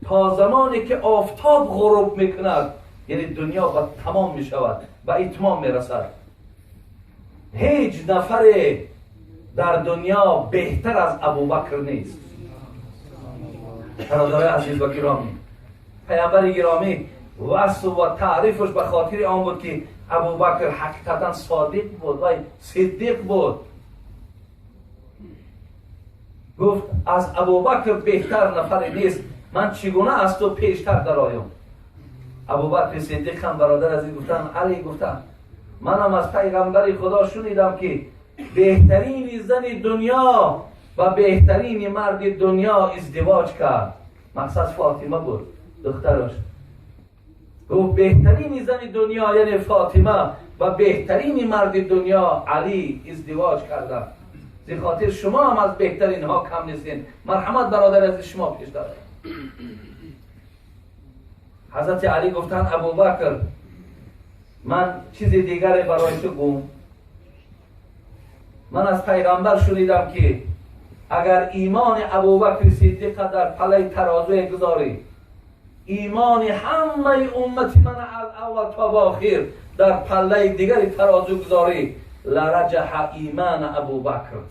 تا زمانی که آفتاب غروب میکند، یعنی دنیا به تمام میشود، به اتمام میرسد، هیچ نفر در دنیا بهتر از ابوبکر نیست. برادرای عزیز و گرامی، پیامبر گرامی وصف و تعریفش به خاطر آن بود که ابوبکر حقیقتا صادق بود و صدیق بود. گفت از ابوبکر بهتر نفری نیست، من چگونه از تو پیشتر درآیم؟ ابوبکر صدیق هم برادر عزیز گفتن، علی گفتن منم از پیغمبر خدا شنیدم که بهترین زن دنیا و بهترین مرد دنیا ازدواج کرد. مقصد فاطمه بود، دخترش. گفت بهترین زن دنیا یعنی فاطمه و بهترین مرد دنیا علی ازدواج کردن. زی خاطر شما هم از بهترین ها کم نیستین. مرحمت برادر از شما پیش داره. حضرت علی گفتن ابوبکر من چیز دیگری برای تو گم. من از پیغمبر شنیدم که اگر ایمان ابوبکر صدیق در پله ترازو گذاری، ایمان همه امت من از اول تا به آخر در پله دیگر ترازو گذاری، لرجح ایمان ابوبکر.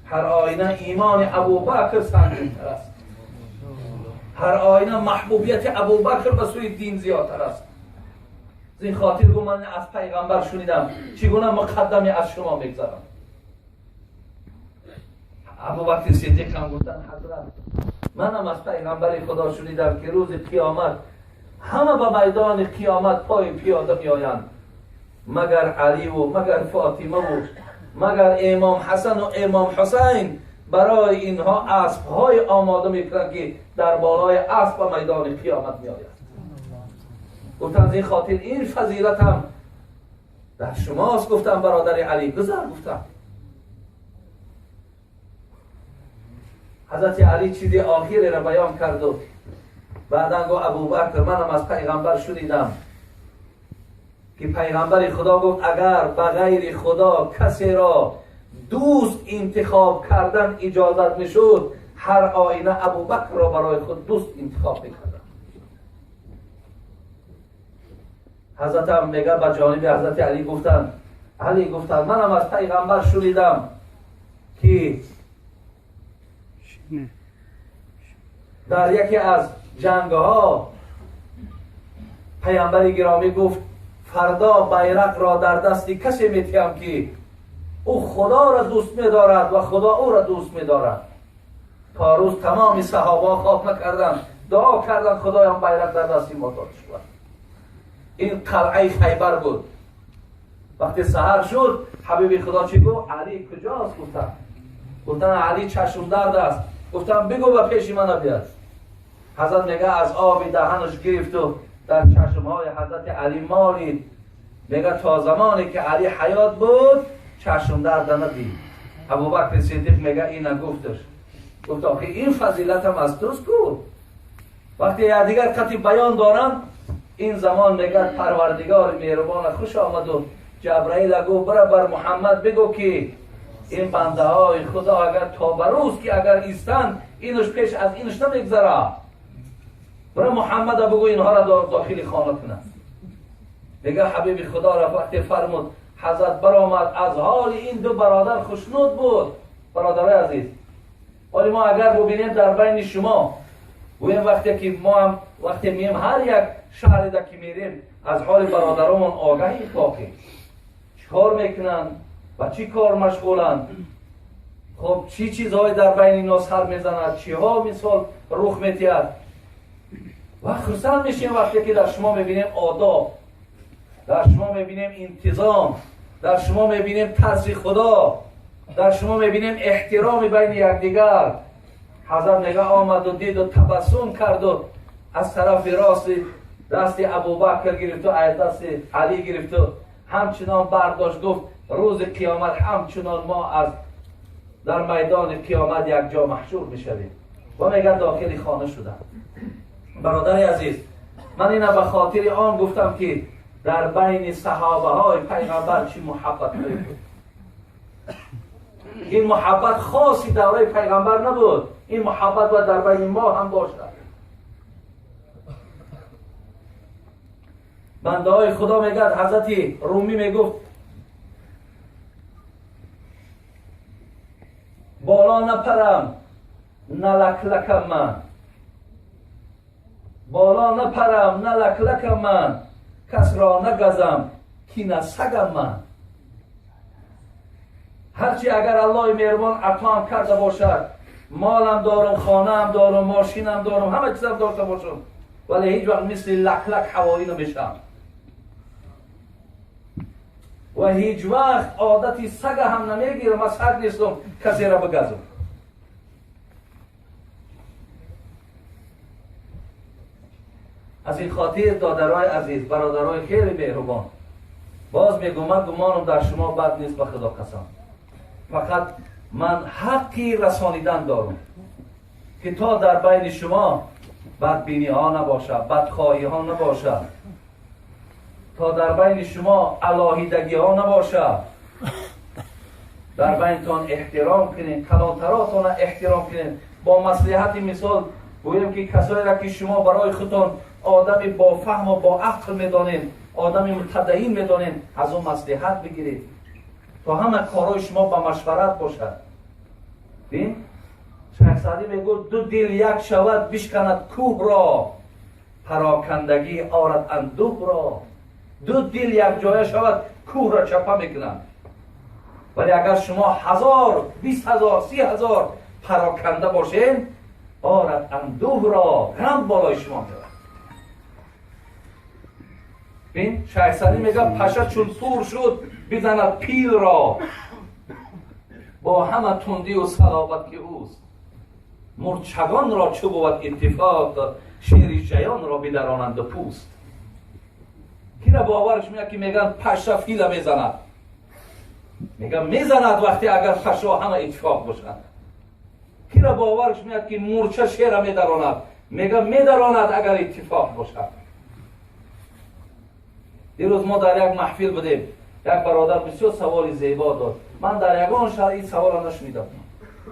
هر آینه ایمان ابوبکر سنگین‌تر است، هر آینه محبوبیت ابوبکر به سوی دین زیادتر است. زین خاطر گو من از پیغمبر شنیدم چگونه مقدمی از شما میگذرم. ابوبکر صدیق هم گفتن حضرت منم از پیغمبر خدا شنیدم که روز قیامت همه به میدان قیامت پای پیاده میآیند، مگر علی و مگر فاطمه و مگر امام حسن و امام حسین. برای اینها اسب‌های آماده میکنند که در بالای اسب به میدان قیامت میآیند. گفتن از این خاطر این فضیلت هم در شماست. گفتم برادر علی گذر. گفتم حضرت علی چیزی آخری را بیان کرد و بعدا گفت ابوبکر منم از پیغمبر شنیدم که پیغمبر خدا گفت اگر بغیر خدا کسی را دوست انتخاب کردن اجازت میشد، هر آینه ابوبکر را برای خود دوست انتخاب میکردن. حضرت هم میگه به جانب حضرت علی گفتن علی گفتن منم از پیغمبر شنیدم که در یکی از جنگ ها پیامبر گرامی گفت فردا بیرق را در دست کسی میتیم که او خدا را دوست میدارد و خدا او را دوست میدارد. تا روز تمام صحابه خواب نکردند، دعا کردند خدایا بیرق در دست ما داد شود. این قلعه خیبر بود. وقتی سحر شد حبیب خدا چی گفت؟ علی کجاست؟ گفتن علی چشم درد است. گفتن بگو و پیش من بیاد. حضرت میگه از آب دهنش گرفت و در چشمهای حضرت علی مالید. میگه تا زمانی که علی حیات بود چشم درد ندید. ابوبکر صدیق میگه این گفتش، گفت آخه این فضیلت هم از توست کو. وقتی دیگر قطعی بیان دارن این زمان میگه پروردگار مهربان خوش آمد و جبرائیل گفت برا بر محمد بگو که این بنده های خدا اگر تا بروز که اگر ایستن اینش پیش از اینش نمیگذره، برا محمد بگو اینها را داخل خانه کنه. میگه حبیب خدا را وقتی فرمود حضرت برآمد از حال این دو برادر خوشنود بود. برادرای عزیز، ولی ما اگر ببینیم در بین شما گویم وقتی که ما هم وقتی میم هر یک شهر در که میریم از حال برادرامون آگاهی خواهیم، چیکار میکنن و چی کار مشغولن، خب چی چیزهای در بین اینا سر میزند، چیها مثال رخ میتید و خرسند میشیم وقتی که در شما میبینیم آداب، در شما میبینیم انتظام، در شما میبینیم ترس خدا، در شما میبینیم احترام بین یکدیگر. حضرت نگاه آمد و دید و تبسم کرد و از طرف راست دست ابوبکر گرفت و از دست علی گرفت و همچنان برداشت، گفت روز قیامت همچنان ما از در میدان قیامت یک جا محشور میشویم. و میگه داخل خانه شدم. برادر عزیز، من اینا به خاطر آن گفتم که در بین صحابه های پیغمبر چی محبت بود. این محبت خاصی دوره پیغمبر نبود، این محبت و در بین ما هم باشد. بنده های خدا میگه حضرت رومی میگفت بالا نپرم نلکلکم من، بالا نپرم نلکلکم من، کس را نگزم کی نسگم من. هرچی اگر الله مهربان عطا کرده باشد، مالم دارم، خانه‌ام دارم، ماشینم دارم، همه چیزم داشته باشم، ولی هیچ وقت مثل لک لک هوایی نمیشم و هیچ وقت عادتی سگ هم نمیگیرم. من سگ نیستم کسی را بگزم. از این خاطر دادرای عزیز، برادرای خیلی مهربان، باز میگم من گمانم در شما بد نیست، به خدا قسم. فقط من حقی رسانیدن دارم که تا در بین شما بدبینی ها نباشد، بدخواهی ها نباشد، تا در بین شما علاهیدگی ها نباشد، در بینتان احترام کنین، کلانتراتان احترام کنین. با مصلحت مثال گویم که کسایی را که شما برای خودتان آدمی با فهم و با عقل میدانین، آدمی متدین میدانین، از اون مصلحت بگیرید تا همه کارهای شما با مشورت باشد. ببین شیخ سعدی میگه دو دل یک شود بشکند کوه را، پراکندگی آرد اندوه را. دو دل یک جایه شود کوه را چپه میکنند، ولی اگر شما 1000، 20,000، 30,000 پراکنده باشین، آرد اندوه را، غم بالای شما میرد. ببین شیخ سعدی میگه پشه چون پور شد بزند پیل را، با همه تندی و صلابت که اوست. مرچگان را چه بود اتفاق، شیر جیان را بدرانند پوست. کی را باورش میاد که میگن پشه فیل میزند؟ میگن میزند وقتی اگر پشه همه اتفاق باشند. کی را باورش میاد که مورچه شیر میدراند؟ میگن میدراند اگر اتفاق باشد. دیروز ما در یک محفل بودیم، یک برادر بسیار سوال زیبا داد. من در یگان شهر این سوال را نشنیدم،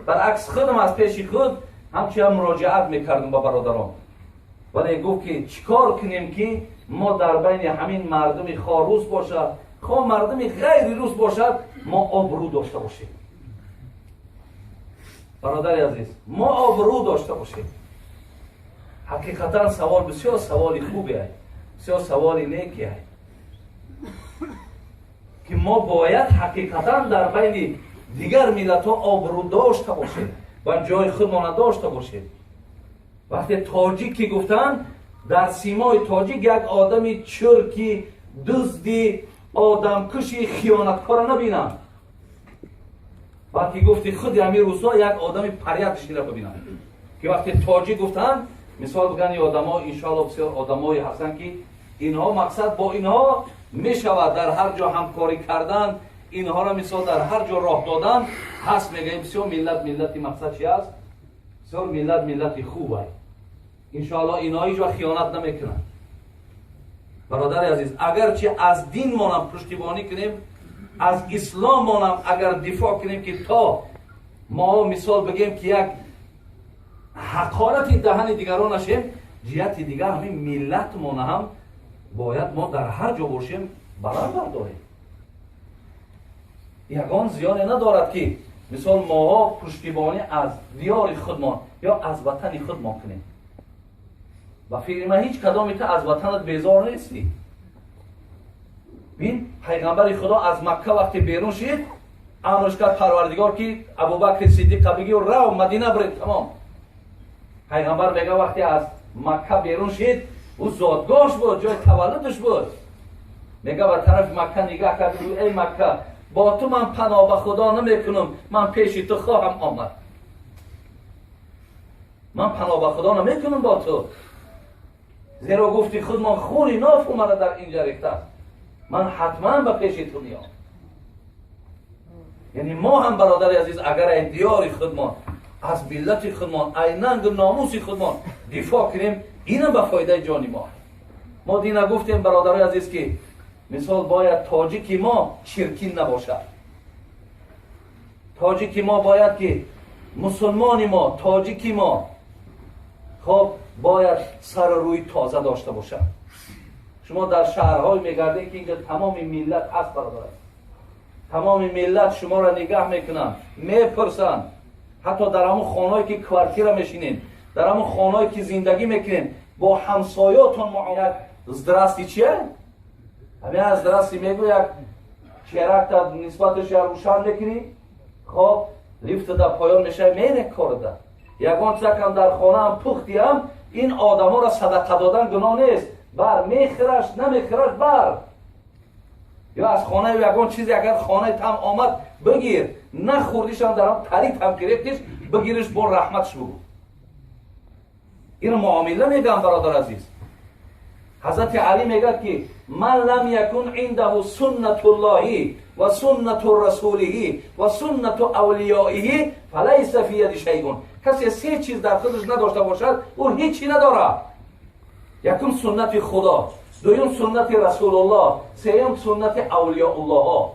برعکس خودم از پیش خود همچنین مراجعت میکردم با برادران، ولی گفت که چیکار کنیم که ما در بین همین مردم خاروس باشه، хоҳ мардуми ғайри рус бошад, мо обрӯ дошта бошем. Бародари азиз, мо обрӯ дошта бошем. Ҳақиқатан савол бисёр саволи хубе, бисёр саволи неке, ки мо бояд ҳақиқатан дар байни дигар миллатҳо обрӯ дошта бошем ва ҷои худмона дошта бошем. Вақте тоҷик ки гуфтанд, дар симои тоҷик як одами чурки, дузди, одамкуши, хиёнаткора набинанд, балки гуфти худи ҳамин рӯзҳо як одами порядочный ро бибинанд, ки вақте тоҷик гуфтанд, мисол бигӯянд, ин одамо, иншоалло, бисёр одамое ҳастанд, ки инҳо мақсад бо инҳо мешавад дар ҳар ҷо ҳамкорӣ кардан, инҳоро мисол дар ҳар ҷо роҳ додан ҳаст. Мегӯем, бисёр миллат, миллати мақсад чи аст, бисёр миллат, миллати хуб ай, иншоалло инҳо ҳеҷ вақт хиёнат намекунанд. Бародари азиз, агарчи аз динмонам пуштибонӣ кунем, аз исломмонам агар дифоъ кунем, ки то мо мисол бигем, ки як ҳақорати даҳани дигарон нашем, ҷиҳати дигар ҳамин миллатмона ҳам бояд мо дар ҳар ҷо бошем баланд бардорем. Ягон зиёне надорад, ки мисол моҳо пуштибонӣ аз диёри худмон ё аз ватани худмон кунем. Ба фикри ман, ҳеҷ кадоми ту аз ватанат безор нестӣ. Бин, пайғамбари Худо аз Макка вақте берун шид, амрш кард Парвардигор, ки Абубакри Сиддиқа бигир, рав Мадина биред. Тамом. Пайғамбар мега, вақте аз Макка берун шид, ӯ зодгоҳш буд, ҷои таваллудаш буд, мега, ба тарафи Макка нигаҳ кард: «Эй Макка, бо ту ман паноҳ ба Худо намекунам, ман пеши ту хоҳам омад. Ман паноҳ ба Худо намекунам бо ту, зеро гуфти худмон хуни ноф омада дар инҷа рехтааст. Ман ҳатман ба пеши ту меом». Яъне мо ҳам, бародари азиз, агар ай диёри худмон, аз миллати худмон, ай нангу номуси худмон дифоъ кунем, инам ба фоидаи ҷони мо. Мо дина гуфтем, бародарои азиз, ки мисол бояд тоҷики мо чиркин набошад. Тоҷики мо бояд ки мусулмони мо, тоҷики мо, хоб, бояд сару рӯи тоза дошта бошад. Шумо дар шаҳрҳое мегардед, ки инҷа тамоми миллат ҳаст, бародар, тамоми миллат шуморо нигаҳ мекунанд, мепурсанд. Ҳатто дар ҳамон хонаое ки квартира мешинед, дар ҳамон хонаое ки зиндагӣ мекунед, бо ҳамсоётон як «здрасти» чия? Ҳамин «здрасти» мегӯ, як черакта нисбаташ я рӯшан мекунӣ, хоб, лифта дар поён мешавӣ, мере корда. Ягон чизакам дар хонаам пухтиам, ин одаморо садақа додан гуноҳ нест, бар мехӯраш, намехӯраш, бар. Ё аз хонаи ягон чизе агар хонаи там омад, бигир, нахӯрдишам, дарам таритам гирифтиш, бигириш, бо раҳматш бугӯ. Ино муомила мегӯям, бародар азиз. Ҳазрати Алӣ мегӯяд, ки ман лам якун индаҳу суннатуллоҳи ва суннату расулиҳи ва суннату авлиёиҳи фалайса фи яди шайун. Касе се чиз дар худаш надошта бошад, ӯ ҳечи надорад: якум суннати Худо, дуюм суннати Расулуллоҳ, сеюм суннати авлиёуллоҳо.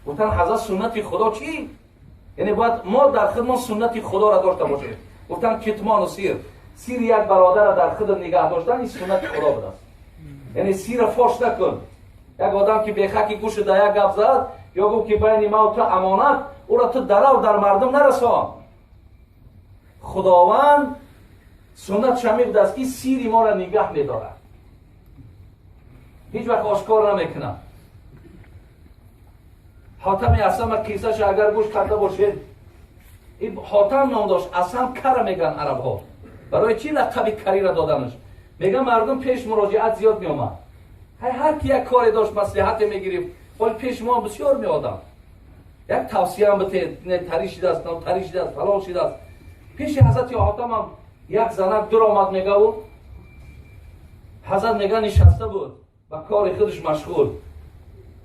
Гуфтан ҳазрат, суннати Худо чӣ? Яъне бояд мо дар худмон суннати Худоро дошта бошем. Гуфтан, китмону сир, сири як бародара дар худ нигаҳ доштан, ин суннати Худо будааст. Яъне сира фош накун. Як одам ки бехаки гӯши да як гап зад ё гуфт, ки байни мау ту амонат, ӯро ту дарав дар мардум нарасон. Худованд суннатша мебудааст, ки сири моро нигаҳ медорад, ҳеҷ вақт ошкор намекунад. Ҳотами Асама қиссаша агар гӯш карда бошед, Ҳотам ном дошт, Асам кара мегӯянд арабҳо. Барои чӣ лақаби карира доданаш? Мегӯян, мардум пеш муроҷиат зиёд меомад, ҳар ки як коре дошт, маслиҳате мегирифт. Ҳол пеш мо бисёр меодам, як тавсияам бите, тари шидааст, тари шидааст, фалон шидааст. Пеши ҳазрати Ҳотамам як занак дур омад, мегаву ҳазрат мега, нишаста буд, ба кори худаш машғул,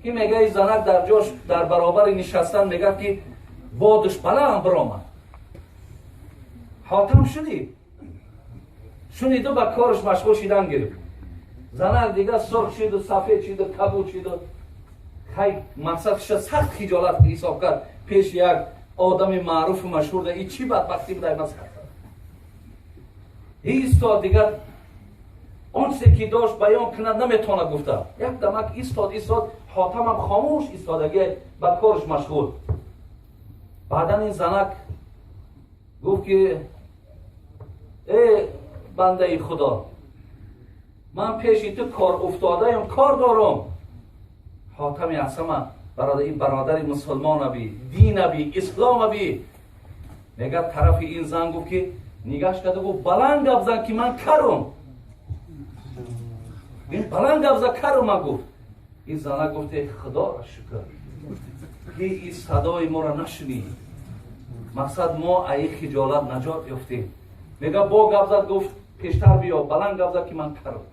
ки мега, ин занак дар ҷош дар баробари нишастан, мегӯяд, ки бодуш баланд биромад. Ҳотам шунид, шуниду ба кораш машғул шидан гирифт. Занак дига сурх шиду, сафед шиду, кабуд шиду. Хай, мақсадша сахт хиҷолат ҳисоб кард, пеш як одами маъруфу машҳур да и чӣ бадбахтӣ будай. Масхара истод дигар. Он чизе ки дошт баён кунад наметавонад гуфта. Як дамак истод, истод, Ҳотамам хомӯш истодаги, ба корш машғул. Баъдан ин занак гуфт ки э бандаи Худо, ман пеши ту кор уфтодаям, кор дорам. Ҳотами Асама бародар, бародари мусулмонаби, динаби, исломаби. Мегӯяд тарафи ин зан гуфт ки нигаш карда гуфт баланд гап зан ки ман карум. Ин баланд гап зан карум ман гуфт. Ин зана гуфт э Худоро шукр ки ин садои моро нашунид. Мақсад мо аи хиҷолат наҷот ёфтем. Мегӯяд бо гап зад гуфт пештар биё, баланд гап зад ки ман карум.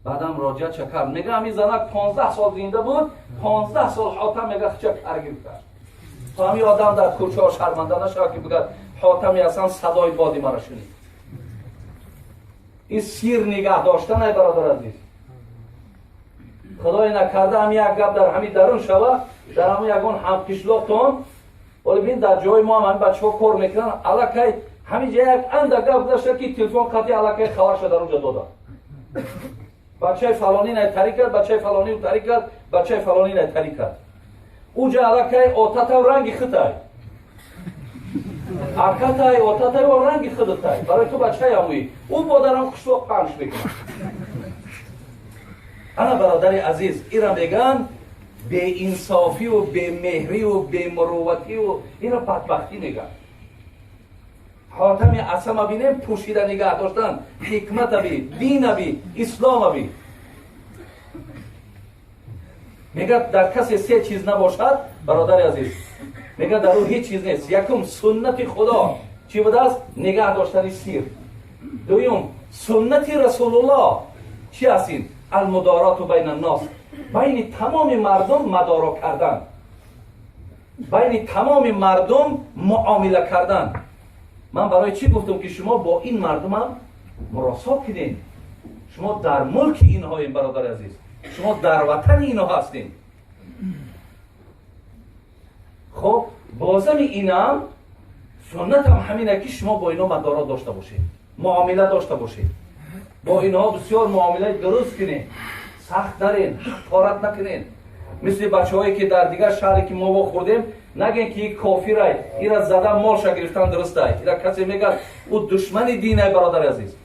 Баъдам роҷиатша кард. Мегӯяд ҳамин занак 15 сол зинда буд, 15 сол Ҳотам мегӯяд хича кар гирифта. То ҳамин одам дар кӯчаҳо шарманда нашавад ки бигӯяд Ҳотами Ҳасан садои боди маро шунид. Ин сир нигаҳ доштан ай бародар азиз. Худое накарда ҳамин як гап дар ҳамин дарун шава, дар ҳамин ягон ҳамқишлоқтон, вале бин дар ҷои мо ҳам ҳамин бачаҳо кор мекунанд, аллакай ҳамин ҷа як андак гап гузашта ки телефон қатъи аллакай хабарша дар онҷа доданд. Бачаи фалонӣ най тари кард, бачаи фалонӣ тари кард, бачаи фалонӣ най тари кард. Уҷа аллакай отатав ранги хитай. Акатай, отатай о ранги хидатай. Барои ту бачаи амуи. Ӯ бодарам қишлоқ панш мекунад. Ана бародари азиз, ира меган беинсофию бемеҳрию бемурувватию ира бадбахтӣ меган. Ҳотами Асама бинем пӯшида нигаҳ доштан, ҳикматаби, динаби, исломаби. Мегӯяд дар касе се чиз набошад, бародари азиз, мегӯяд дар ӯ ҳеҷ чиз нест. Якум суннати Худо чӣ будааст? Нигаҳ доштани сир. Дуюм суннати Расулуллоҳ чӣ аст ин? Алмудороту байна ннос, байни тамоми мардум мадоро кардан, байни тамоми мардум муомила кардан. Ман барои чӣ гуфтам ки шумо бо ин мардумам муросо кунед? Шумо дар мулки инҳоем, бародари азиз, шумо дар ватани инҳо ҳастед. Хоб, бозами инам суннатам ҳамина ки шумо бо инҳо мадоро дошта бошед, муомила дошта бошед, бо инҳо бисёр муомилаи дуруст кунед, сахт нарен, ҳақорат накунед. Мисли бачаҳое ки дар дигар шаҳре ки мо вохӯрдем, нагем ки кофирай, ира зада молша гирифтан дурустай. Ира касе мегӯяд ӯ душмани динай, бародари азиз.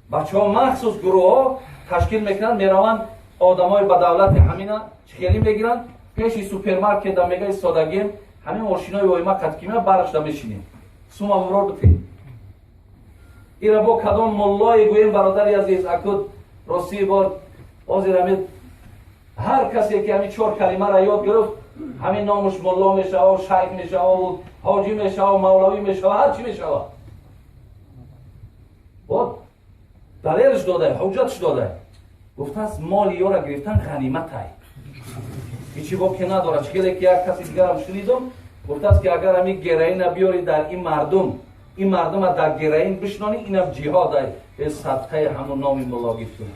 Бачаҳо махсус гурӯҳҳо ташкил мекунанд, мераванд одамои ба давлати ҳамина чихелӣ мегиранд, пеши супермаркета мега истодагем, ҳамин мошинои воима қаткима барашда мешинем, сума вурор битем. Ира бо кадом муллое гӯем, бародари азиз, акуд ростии бор ҳозир ҳамин ҳар касе ки ҳамин чор калимаро ёд гирифт, ҳамин номуш мулло мешава, шайх мешава, ҳоҷӣ мешава, мавлавӣ мешава, ҳар чӣ мешава. Бо далелш додай, ҳуҷҷатш додай. Гуфтааст моли ёра гирифтан ғаниматай. Ҳечи боке надорад. Хеле ки як каси дигарам шунидум, гуфтааст ки агар ҳамин героина биёри дар ин мардум, ин мардума дар героин бишнонӣ, инам ҷиҳод ай, садқаи ҳамун номи мулло гирифтуна.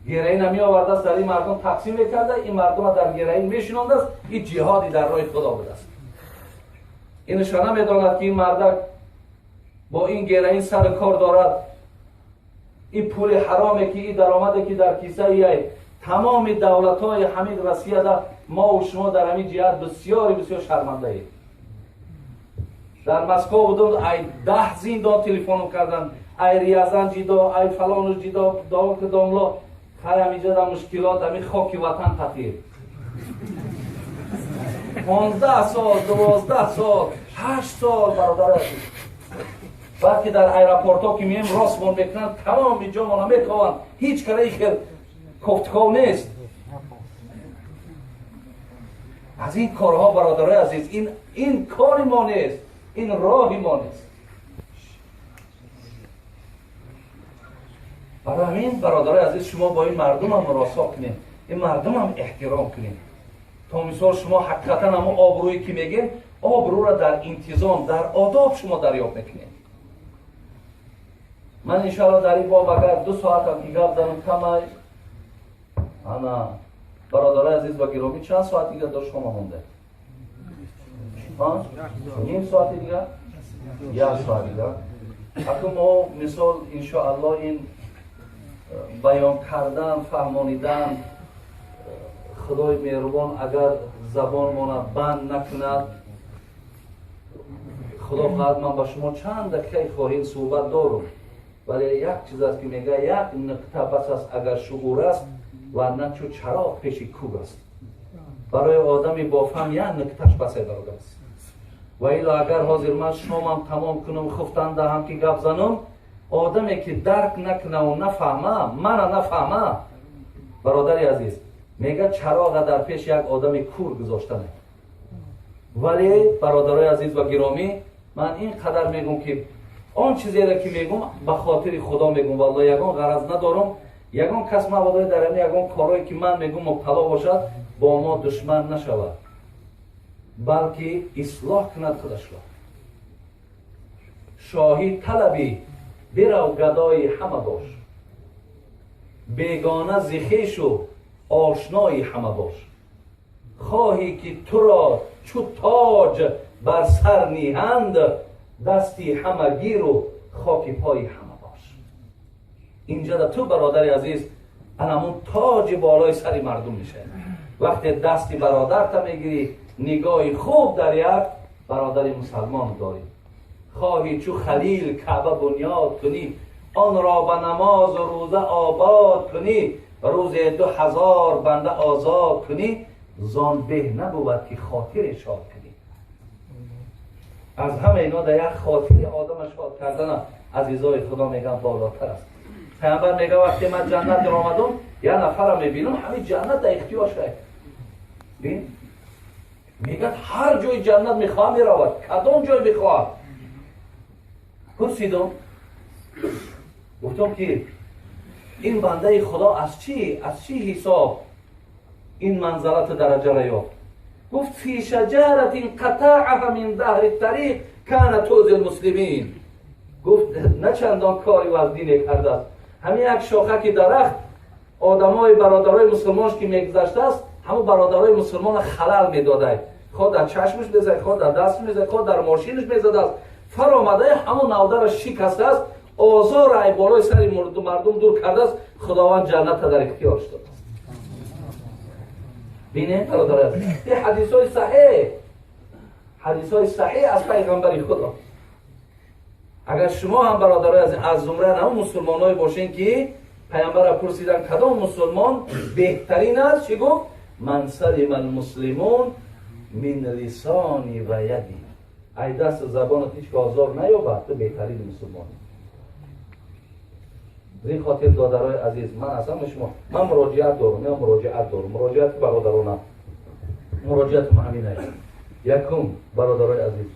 Героина меовардааст, дар ин мардум тақсим мекарда, ин мардума дар героин мешинондааст, ин ҷиҳоди дар роҳи Худо будааст. Инашо намедонад ки ин мардак бо ин героин сари кор дорад, ин пули ҳароме ки ин даромаде ки дар кисаи ай тамоми давлатҳои ҳамин Россияда мо шумо дар ҳамин ҷиҳат бисёри бисёр шармандаем. Дар Москва будум, ай 10 зиндон телефоном кардан, ай Рязан ҷидо, ай фалону ҷидо, домло, хай ҳаминҷа дар мушкилот ҳамин хоки ватан қатир. 15 сол, 12 сол, 8 сол, бародар азиз. Баъд ки дар аэропортҳо ки меем, ростмон мекунанд, тамоми ҷомона метованд, ҳеҷ кара хел кофтков нест. Аз ин корҳо, бародарои азиз, ин кори мо нест, ин роҳи мо нест. Барои ҳамин, бародарои азиз, шумо бо ин мардумам муросо кунед, ин мардумам эҳтиром кунед. То мисол шумо ҳақиқатан ҳамон обрӯе ки мегем, обрӯро дар интизом, дар одоб шумо дарёфт мекунед. Ман иншоалло дар ин боб агар 2 соатам ки гап занам камай. Ана бародарои азиз ва гиромӣ, чанд соат дигар до шумо монда? Ним соати дигар? 1 соат дигар? Акун мо мисол иншоаллоҳ ин баён кардан, фаҳмонидан, Худои меҳрубон агар забонмона банд накунад, Худо хоҳад ман ба шумо чанд дақиқаи хоҳин суҳбат дорум. Вале як чиз аст ки мега як нуқта бас аст агар шуур аст ва на чу чароғ пеши кӯр аст. Барои одами бофаҳм як нуқташ басе бародар аст. Ва ило агар ҳозир ман шомам тамом кунам, хуфтан даҳам ки гап занам, одаме ки дарк накунаву нафаҳма, мана нафаҳма, бародари азиз, мега чароға дар пеши як одами кур гузоштане. Вале бародарои азиз ва гиромӣ, ман ин қадар мегӯм ки он чизеро ки мегӯм ба хотири Худо мегӯм, валлоҳ ягон ғараз надорам. Ягон кас мабодо дар ҳамин ягон корое ки ман мегӯм мубтало бошад, бо мо душман нашавад, балки ислоҳ кунад худашро. Шоҳӣ талабӣ бирав гадои ҳама бош, бегона зи хешу ошнои ҳама бош. Хоҳӣ ки туро чу тоҷ бар сар ниҳанд, дасти ҳама гиру хоки пои ҳама бош. Инҷа да ту бародари азиз анамун тоҷи болои сари мардум мешавад. Вақте дасти бародарта мегирӣ, нигоҳи хуб дар як бародари мусалмон дорӣ. Хоҳӣ чу Халил Каъба бунёд кунӣ, онро ба намозу рӯза обод кунӣ, рӯзе 2000 банда озод кунӣ, зон беҳ набувад ки хотире шод кунӣ. Аз ҳама ино дар як хотири одама шод кардана азизои Худо мегӯянд болотар аст. Паямбар мега вақте ман ҷаннат даромадам, як нафарро мебинам, ҳамин ҷаннат дар ихтиёр шуд. Бин, мегӯяд ҳар ҷои ҷаннат мехоҳам меравад, кадом ҷой мехоҳад. Пурсидам, гуфтам ки ин бандаи Худо аз чӣ ҳисоб ин манзалату дараҷаро ёфт? Гуфт фи шаҷаратин қатаъаҳа мин даҳри тариқ кана тузи лмуслимин. Гуфт на чандон кори ваздине кардааст, ҳамин як шохаки дарахт одамои бародарои мусулмонш ки мегузаштааст, ҳамон бародарои мусулмона халал медодай, хоҳ дар чашмаш мезад, хоҳ дар дасташ мезад, хоҳ дар мошинаш мезадааст. Фаромадаи ҳамон навдара шикастааст, озор ай болои сари мардум дур кардааст, Худованд ҷанната дар ихтиёрш додааст. Бинем бародари азиз, ин ҳадисҳои саҳеҳ, ҳадисҳои саҳеҳ аз пайғамбари Худо. Агар шумо ҳам бародарои азиз аз зумраи ҳамон мусулмоное бошен ки пайғамбарро пурсидан кадом мусулмон беҳтарин аст, чӣ гуфт? Ман салима алмуслимун мин лисони ва яди. Ай дасту забонат ҳеҷ ки озор наёбад, ту беҳтарин мусулмонӣ. Аз ин хотир додарои азиз, ман аз ҳама шумо ман муроҷиат дорам, я муроҷиат дорам, муроҷиати бародарона, муроҷиатам ҳамин аст. Якум, бародарои азиз,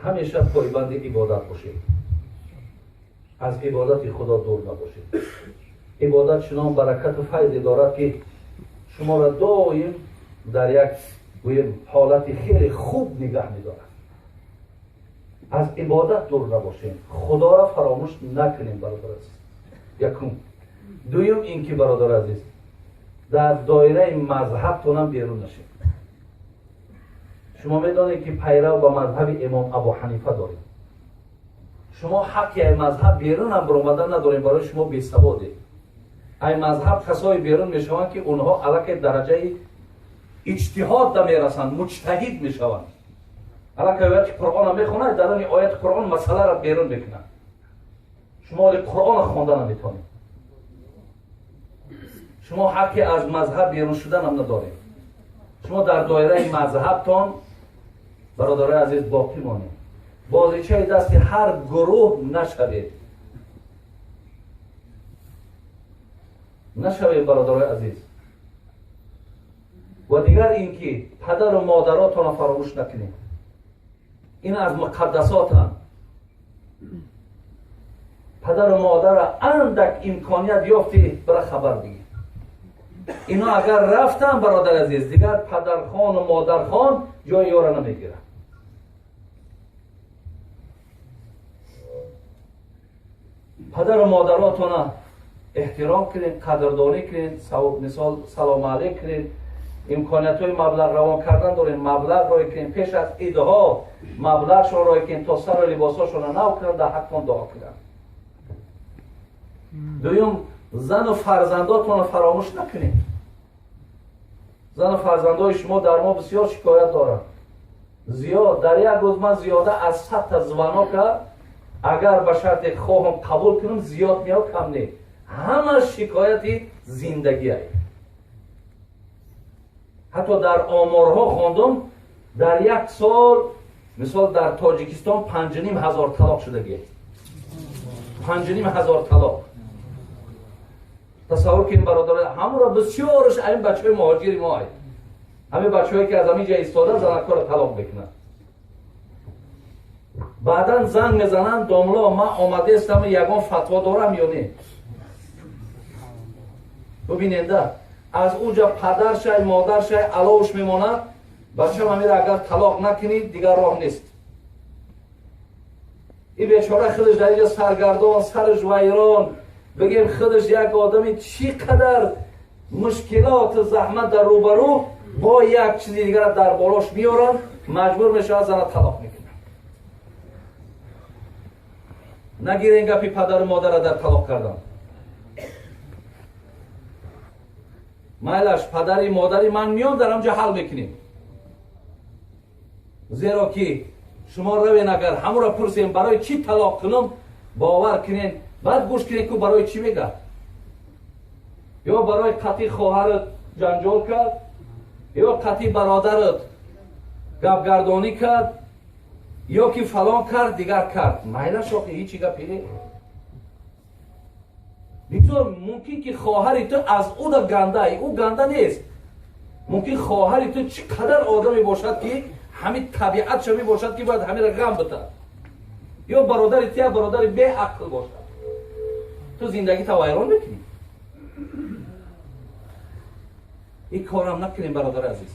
ҳамеша пойбанди ибодат бошед, аз ибодати Худо дур набошед. Ибодат чунон баракату файзе дорад ки шуморо доим дар як гӯем ҳолати хеле хуб нигаҳ медорад. Аз ибодат дур набошем, Худоро фаромӯш накунем, бародар азиз. Якум. Дуюм ин ки бародар азиз, дар доираи мазҳабтонам берун нашед. Шумо медонед ки пайрав ба мазҳаби имом Абу Ҳанифа доред. Шумо ҳаққи ай мазҳаб берунам баромадан надорем, барои шумо бесаводед. Ай мазҳаб касое берун мешаванд ки онҳо аллакай дараҷаи иҷтиҳод да мерасанд, муҷтаҳид мешаванд. Аллакай ояти Қуръонро мехонад, дар он ояти Қуръон масъаларо берун мекунад. Шумо оли Қуръонро хонда наметавонед. Шумо ҳаққи аз мазҳаб берун шуданам надоред. Шумо дар доираи мазҳабтон бародарои азиз боқӣ монед. Бозичаи дасти ҳар гурӯҳ нашавед. Нашавед бародарои азиз. Ва дигар ин ки падару модаротонро фаромӯш накунед. Ин аз муқаддасотанд. Падару модарро андак имконият ёфтӣ бира хабар бигир. Ино агар рафтан бародари азиз, дигар падархону модархон ҷои ёро намегирад. Падару модаротона эҳтиром кунед, қадрдонӣ кунед, мисол салому алейк кунед. Имкониятҳои маблағ равон кардан дорем, маблағ рой кунем, пеш аз идҳо маблағшон рой кунем, то сару либосҳошонро нав кунанд, дар ҳаққон дуо кунанд. Дуюм, зану фарзандотонро фаромӯш накунед. Зану фарзандои шумо дар мо бисёр шикоят доранд. Зиёд дар як рӯз ман зиёда аз 100 та звонока агар ба шарте хоҳам қабул кунам, зиёд меояд, кам не. Ҳама шикояти зиндагиай. Ҳатто дар оморҳо хондум, дар як сол мисол дар Тоҷикистон 5,5 ҳазор талоқ шудагӣ. 5,5 ҳазор талоқ. Тасаввур кунед, бародарон, ҳамаро бисёрш ҳамин бачаҳои муҳоҷири мо ай. Ҳамин бачаҳое ки аз ҳамин ҷа истода занакҳоро талоқ мекунанд. Баъдан занг мезананд: домло, ман омадаистам, ягон фатво дорам ё не? Бубиненда, аз уҷа падаршай, модаршай аловш мемонад: бачам, амира агар талоқ накунӣ, дигар роҳ нест. И бечора худаш дар инҷа саргардон, сараш вайрон, бигем худаш як одами чӣ қадар мушкилоту заҳмат дар рӯбарӯ, бо як чизи дигара дар болош меоранд, маҷбур мешавад, зана талоқ мекунад. Нагирен гапи падару модара дар талоқ кардан. Майлаш, падари модари ман меом, дар ҳамҷа ҳал мекунем. Зеро ки шумо равен, агар ҳамуро пурсем, барои чӣ талоқ кунам, бовар кунен, баъд гӯш кунен, ку барои чӣ мегӯяд. Ё барои қатъи хоҳарат ҷанҷол кард, ё қатъи бародарат гапгардонӣ кард, ё ки фалон кард, дигар кард. Майлаш, охи ҳичи гапе не. Бигзор, мумкин ки хоҳари ту аз ӯ да ганда, ӯ ганда нест. Мумкин хоҳари ту чӣ қадар одаме бошад, ки ҳамин табиатша мебошад, ки бояд ҳаминро ғам битад. Ё бародари ту як бародари беақл бошад. Ту зиндагита вайрон мекунӣ. Ин корам накунем, бародари азиз.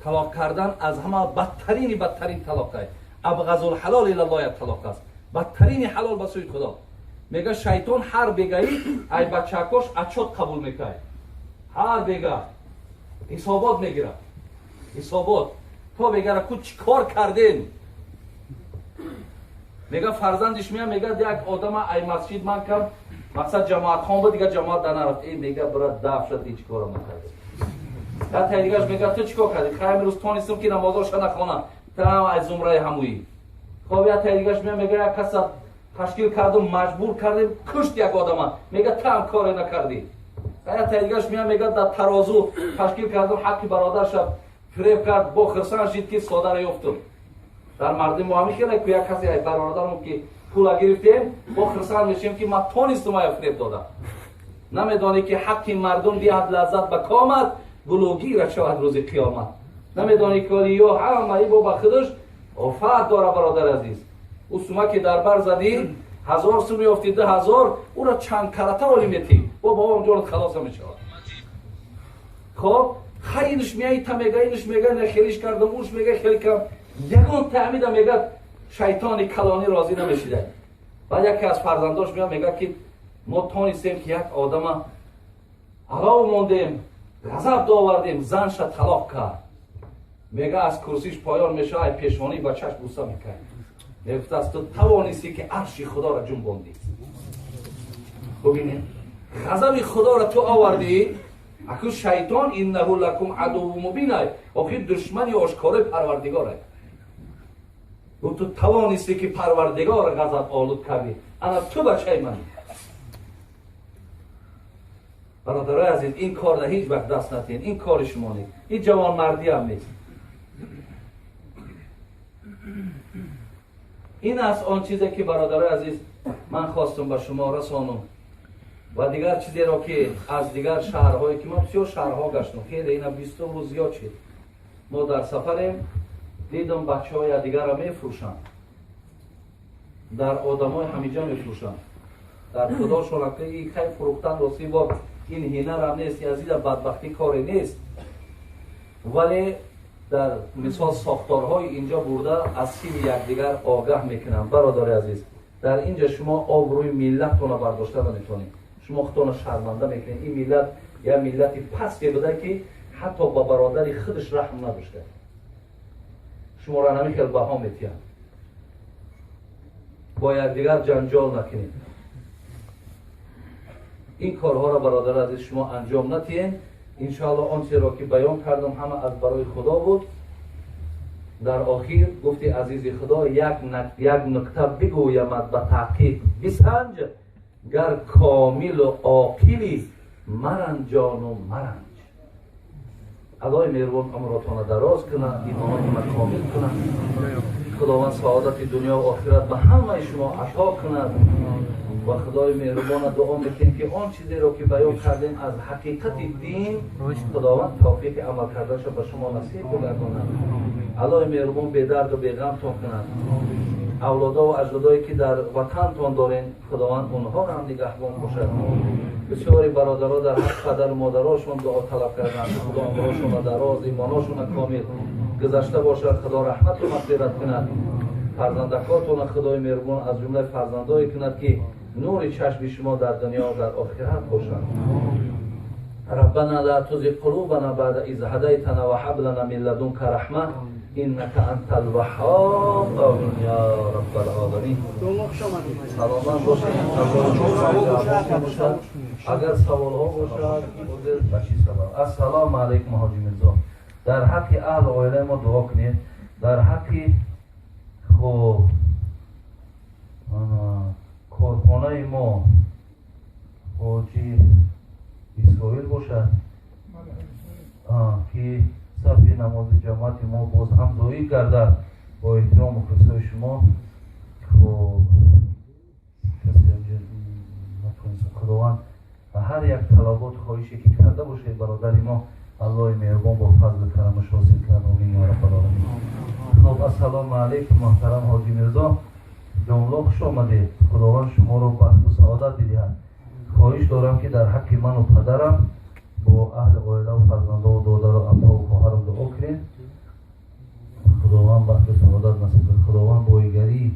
Талоқ кардан аз ҳама бадтарини бадтарин талоқай. Абғазул ҳалол илаллоҳ як талоқ аст. Бадтарини ҳалол ба сӯи Худо. Мега шайтон ҳар бегаи ай бачакош отчёт қабул мекунад. Ҳар бега ҳисобот мегирад. Ҳисобот. То мегара ку чӣ кор кардем? Мега фарзандиш мея, мега як одама ай масҷид ман кам, мақсад ҷамоатхон буд, дигар ҷамоат дар нарафт. Э, мега брат, даф шуд, ҳеҷ корам накард. Тай дигаш мега ту чӣ кор кардӣ? Хай, имрӯз тонистам ки намозоша нахонам. Там аз зумраи ҳамуӣ. Хоб, я тай дигаш мея, мега як каса ташкил кардум, маҷбур кардем, кушт як одама. Мега там коре накардӣ. Я тай дигаш мея, мега дар тарозу ташкил кардум, ҳаққи бародарша фиреб кард, бо хирсан шид ки содара ёфтум. Дар мардуми мо ҳамин хеле ку як касе бародарам ки пула гирифтем, бо хирсан мешем ки ман тонистум ая фиреб додам. Намедонӣ ки ҳаққи мардум диҳад лаззат ба комат, гулугира шавад рӯзи қиёмат. Намедонӣ ки ё ҳамаи бо ба худаш офат дора, бародар азиз. Ӯ сума ки дар бар задӣ, 1000 сум ёфти, 2000, ӯро чанд карата олӣ метӣ, бо бобам ҷонат халоса мешавад. Хоб, хай, инш меяи, та мега, инш мега, не хелиш кардам, уш мега хеле кам. Ягон таъмида мега шайтони калонӣ розӣ намешида. Баъд яке аз фарзандош мея, мега ки мо тонистем ки як одама алов мондем, ғазаб довардем, занша талоқ кард. Мега аз курсиш поён мешава, ай пешонӣ бачаш буса мекард. Мегуфтааст, ту тавонистӣ ки арши Худоро ҷунбондӣ. Бубинед, ғазаби Худоро ту овардӣ. Аку шайтон иннаҳу лакум адувву мубин ай, охир душмани ошкорои Парвардигор ай. Ту тавонистӣ ки Парвардигор ғазаб олуд кардӣ. Ана ту бачаи ман. Бародарои азиз, ин корда ҳеҷ вақт даст натиҳед. Ин кори шумо нест, ин ҷавонмардӣ ҳам нест. Ин аст он чизе ки, бародарои азиз, ман хостум ба шумо расонум. Ва дигар чизеро ки аз дигар шаҳрҳое ки ман бисёр шаҳрҳо гаштам, хеле ина 20 рӯз зиёд шид, мо дар сафарем, дидам бачаҳо якдигарро мефурӯшанд, дар одамои ҳамиҷа мефурӯшанд, дар худошон и хай фурӯхтан рости бор ин ҳинарам нест, азиза, бадбахтӣ коре нест, вале дар мисол сохторҳои инҷо бурда аз сири якдигар огаҳ мекунам. Бародари азиз, дар инҷа шумо обрӯи миллаттона бардошта наметонед, шумо худтона шарманда мекунед. Ин миллат як миллати пасте буда ки ҳатто ба бародари худаш раҳм надошта. Шуморо ҳамин хел баҳо метиҳам. Бо якдигар ҷанҷол накунед. Ин корҳоро, бародари азиз, шумо анҷом натиҳед. Иншоалло он чиро ки баён кардам, ҳама аз барои Худо буд. Дар охир гуфти азизи Худо: як нукта бигӯямад, ба таҳқиқ бисанҷ, гар комилу оқилӣ, маранҷону маранҷ. Аллоҳи меҳрубон умротона дароз кунад, имонотона комил кунад. Худованд саодати дунё ва охират ба ҳамаи шумо ато кунад ва Худои меҳрубона дуо мекунем, ки он чизеро ки баён кардем аз ҳақиқати дин, Худованд тавфиқи амал карданашо ба шумо насиб бигардонад. Аллоҳи меҳрубон бедарду беғамтон кунад. Авлодо ва аҷдодое ки дар ватантон дорен, Худованд онҳоро ҳам нигаҳбон бошад. Бисёри бародаро дар ҳақ падару модарошон дуо талаб карданд. Худо умрошонро дароз, имоношонро комил, гузашта бошад, Худо раҳмату мағфират кунад. Фарзандакотонро Худои меҳрубон аз ҷумлаи фарзандое кунад, ки нури чашми шумо дар дунё ва дар охират бошад. ربنا لا تزغ قلوبنا بعد إذ هديتنا وهب لنا من لدنك رحمة إنك أنت الوهاب. آمين يا رب العالمين. سلامت باشید. اگر سوال ها باشد. السلام علیکم حاجی میرزا، در حق اهل عائله ما دعا کنید. در حق خب корхонаи мо ҳоҷи Исроил бошад, ки сафи намози ҷамоати мо боз ҳам зоид гардад. Бо эҳтиром мухлисои шумо. Хоб, Худованд ва ҳар як талабот, хоҳише ки карда бошед, бародари мо, Аллоҳи меҳрубон бо фазлу карамаш ҳосил кунад. Омин ё раббал оламин. Хоб, ассалому алайкум, муҳтарам ҳоҷи Мирзо домло, хуш омадед. Худованд шуморо бахту саодат бидиҳад. Хоҳиш дорам, ки дар ҳаққи ману падарам бо аҳли оилаву фарзандову додару апаву хоҳарам дуо кунед. Худованд бахту саодат насиб кунад. Худованд боигарии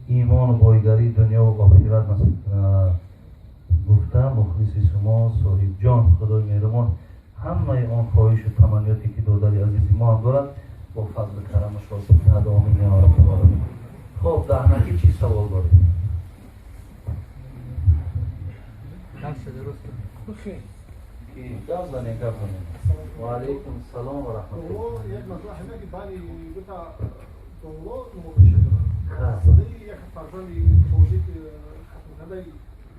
имону боигарии дунёву охират насиб кунад, гуфта мухлиси шумо Соҳибҷон. Худои меҳрубон ҳамаи он хоҳишу таманниёте ки додари азизи мо ҳам дорад, бо фазлу карамаш ҳосил кунад. Омин ё раббал оламин. Хоб, даҳнакӣ чӣ савол доред? Гап занед, гап занед. Ва алайкум салом ва раҳматуллоҳ. Як масъала ҳамин, ки байни дута домло муноқиша шуданд. Масъалаи як фарзанди тоҷик, хатмкардаи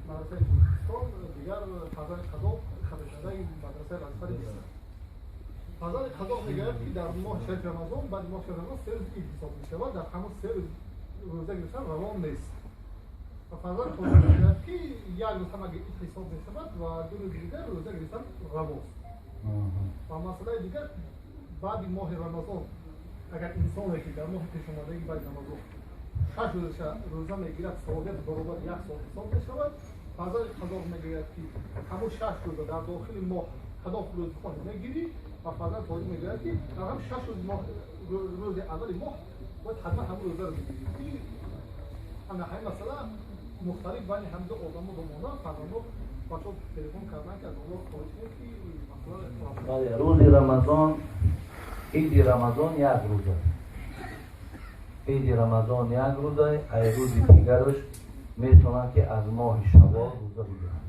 мадрасаи Тоҷикистон, дигар фарзанди қазоқ, хатмкардаи мадрасаи Азҳари Миср. Фарзанди қазоқ мегӯяд, ки дар моҳи шарифи Рамазон, баъди моҳи шарифи Рамазон 3 рӯз ид ҳисоб мешавад, дар ҳамон 3 рӯз рӯза гирифтан равон нест. Ва фарзанди тоҷик мегӯяд, ки як рӯз ҳамаги ид ҳисоб мешавад ва 2 рӯзи дигар рӯза гирифтан равост. Ва масъалаи дигар, баъди моҳи Рамазон агар инсоне ки дар моҳи пешомадагӣ баъди Рамазон 6 рӯза рӯза мегирад, савобият баробар як сол ҳисоб мешавад. Фарзанди қазоқ мегӯяд, ки ҳамон 6 рӯза дар дохили моҳ кадом рӯз хоҳӣ мегирӣ, ва фарзанди тоҷик мегӯяд, ки дар ҳам 6 рӯзи моҳ, рӯзи аввали моҳ бояд ҳатман ҳамон рӯзаро бигирӣ. Ки ана ҳамин масъала мухталиф байни ҳамду одамо домона фарзандо бачаҳо телефон карданд, ки аз онҳо хоҳиш кунед, ки масъала. Бале, рӯзи Рамазон, иди Рамазон як рӯза, иди Рамазон як рӯза. Ай рӯзи дигараш метавонанд, ки аз моҳи Шавол рӯза бигиранд.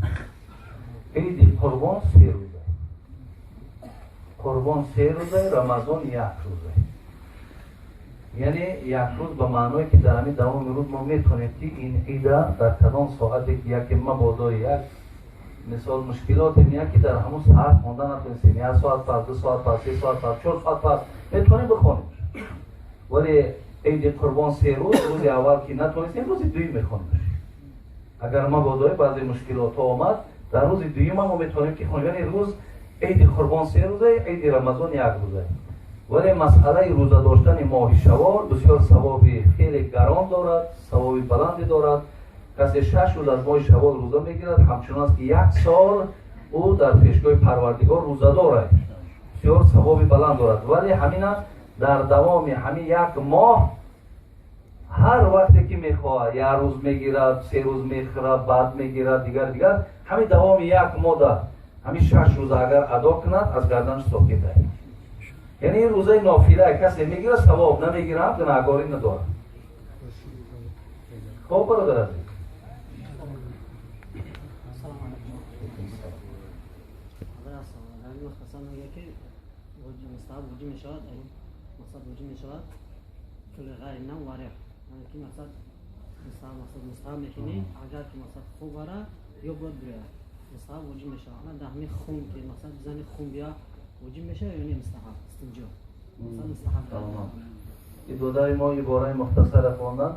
Иди Қурбон 3 рӯза, Қурбон 3 рӯза, Рамазон як рӯза. Яъне як рӯз ба маъное, ки дар ҳамин давоми рӯз мо метавонем, ки ин ида дар кадом соате ки яке мабодо як мисол мушкилоте меяд, ки дар ҳамон соат хонда натонистем, як соат пас, 2 соат пас, 3 соат пас, 4 соат пас метавонем бихонем. Вале иди Қурбон 3 рӯз, рӯзи аввал ки натонистем, рӯзи дуюм мехонем. Агар мабодои баъзе мушкилотҳо омад, дар рӯзи дуюм мо метавонем, ки хонем. Яъне рӯз иди Қурбон 3 рӯза, иди Рамазон як рӯза. Вале масъалаи рӯза доштани моҳи Шавол бисёр савоби хеле гарон дорад, савоби баланде дорад. Касе 6 рӯз аз моҳи Шавол рӯза мегирад, ҳамчунон аст, ки як сол ӯ дар пешгоҳи Парвардигор рӯза дорад. Бисёр савоби баланд дорад. Вале ҳамина дар давоми ҳамин як моҳ ҳар вақте ки мехоҳад, як рӯз мегирад, 3 рӯз мехӯрад, баъд мегирад, дигар дигар, ҳамин давоми як моҳ. Ҳамин 6 рӯза агар адо кунад, аз гарданаш соқит аст. Яъне ин рӯзаи нофила касе мегирад, савоб намегирад, гунаҳгорӣ надорад. Хоб бародар азиз. Агар ки мақсад хоб бара ё бояд бирояд, мустаҳаб воҷиб мешавад. Ана дар ҳамин хун ки мақсад зани хун бия воҷиб мешавад ё не мустаҳаб? Истинҷо мақсад мустаҳаб. Ибораи мо ибораи мухтасара хондан: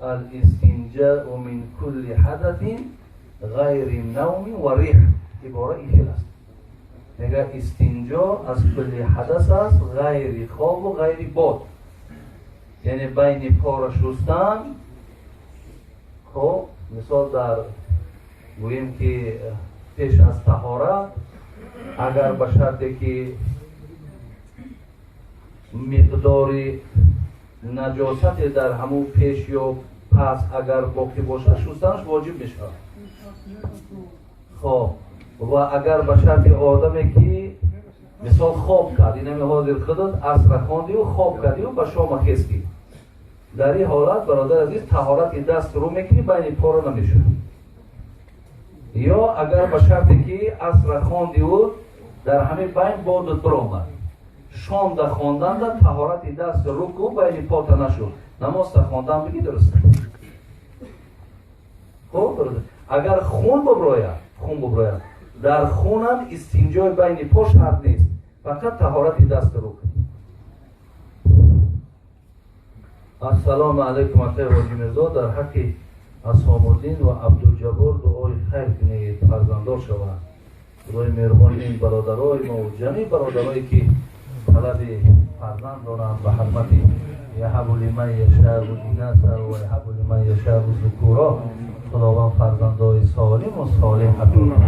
алистинҷау мин кулли ҳадатин ғайри навми ва риҳ. Ибора ин хел аст. Мегӯяд истинҷо аз кулли ҳадас аст, ғайри хобу ғайри бод. Яъне байни пора шустан, хоб, мисол дар гӯем ки пеш аз таҳорат, агар ба шарте ки миқдори наҷосате дар ҳамун пеш ё пас агар боқӣ бошад, шустанаш воҷиб мешавад. Хоб, ва агар ба шарти одаме ки мисол хоб кард, инами ҳозир худат асра хондию хоб кардию ба шома хестӣ, дар ин ҳолат бародар азиз таҳорати даст рӯ мекунӣ, байни пора намешавад. Ё агар ба шарте ки асра хондиу дар ҳамин байн бодут биромад, шомда хонданда таҳорати даст рӯ ку, байни пота нашуд, намозта хондан бигӣ дуруст. Хоб бародар, агар хун биброяд, хун биброяд, дар хунам истинҷои байни по шарт нест, фақат таҳорати даст рӯ кунӣ. Ассалому алайкум акай Ҳоҷи Мирзо, дар ҳаққи Асомуддин ва Абдулҷаббор дуои хайр кунед, фарзанддор шаванд. Худои меҳрубон ин бародарои мо ва ҷамеи бародарое ки талаби фарзанд доранд, ба ҳурмати яҳабу лиман яшау инаса ва яҳабу лиман яшау зукура, Худованд фарзандои солим ва солеҳ ато кунад.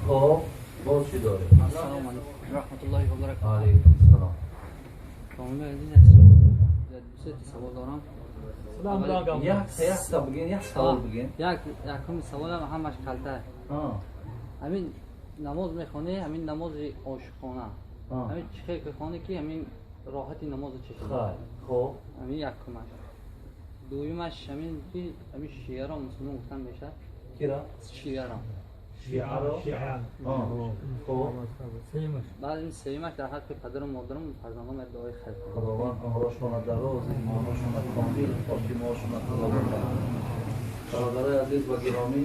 Хоб, боз чӣ дорем? Ассалому алайкум ва раҳматуллоҳи ва баракатуҳ. Алайкум салом. Комилан азиз, як савол дорам. Як бигин, як савол бигин. Якум саволам ҳамаш калта. Ҳамин намоз мехонӣ, ҳамин намози ошиқона. Ҳамин чӣ хел мехонӣ ки ҳамин роҳати намозро чашӣ? Хоб. Ҳамин якумаш. Дуюмаш ҳамин ки ҳамин шиаро мусулмон гуфтан мешавад? Кира? Шиаро. Шиаро? Хоб. Баъд ин сеюмаш дар ҳаққи падару модарам фарзандон як дуои хайр кунад. Худованд умрашонро дароз, имонашонро комил, хотимаашонро худованд. Бародарои азиз ва гиромӣ,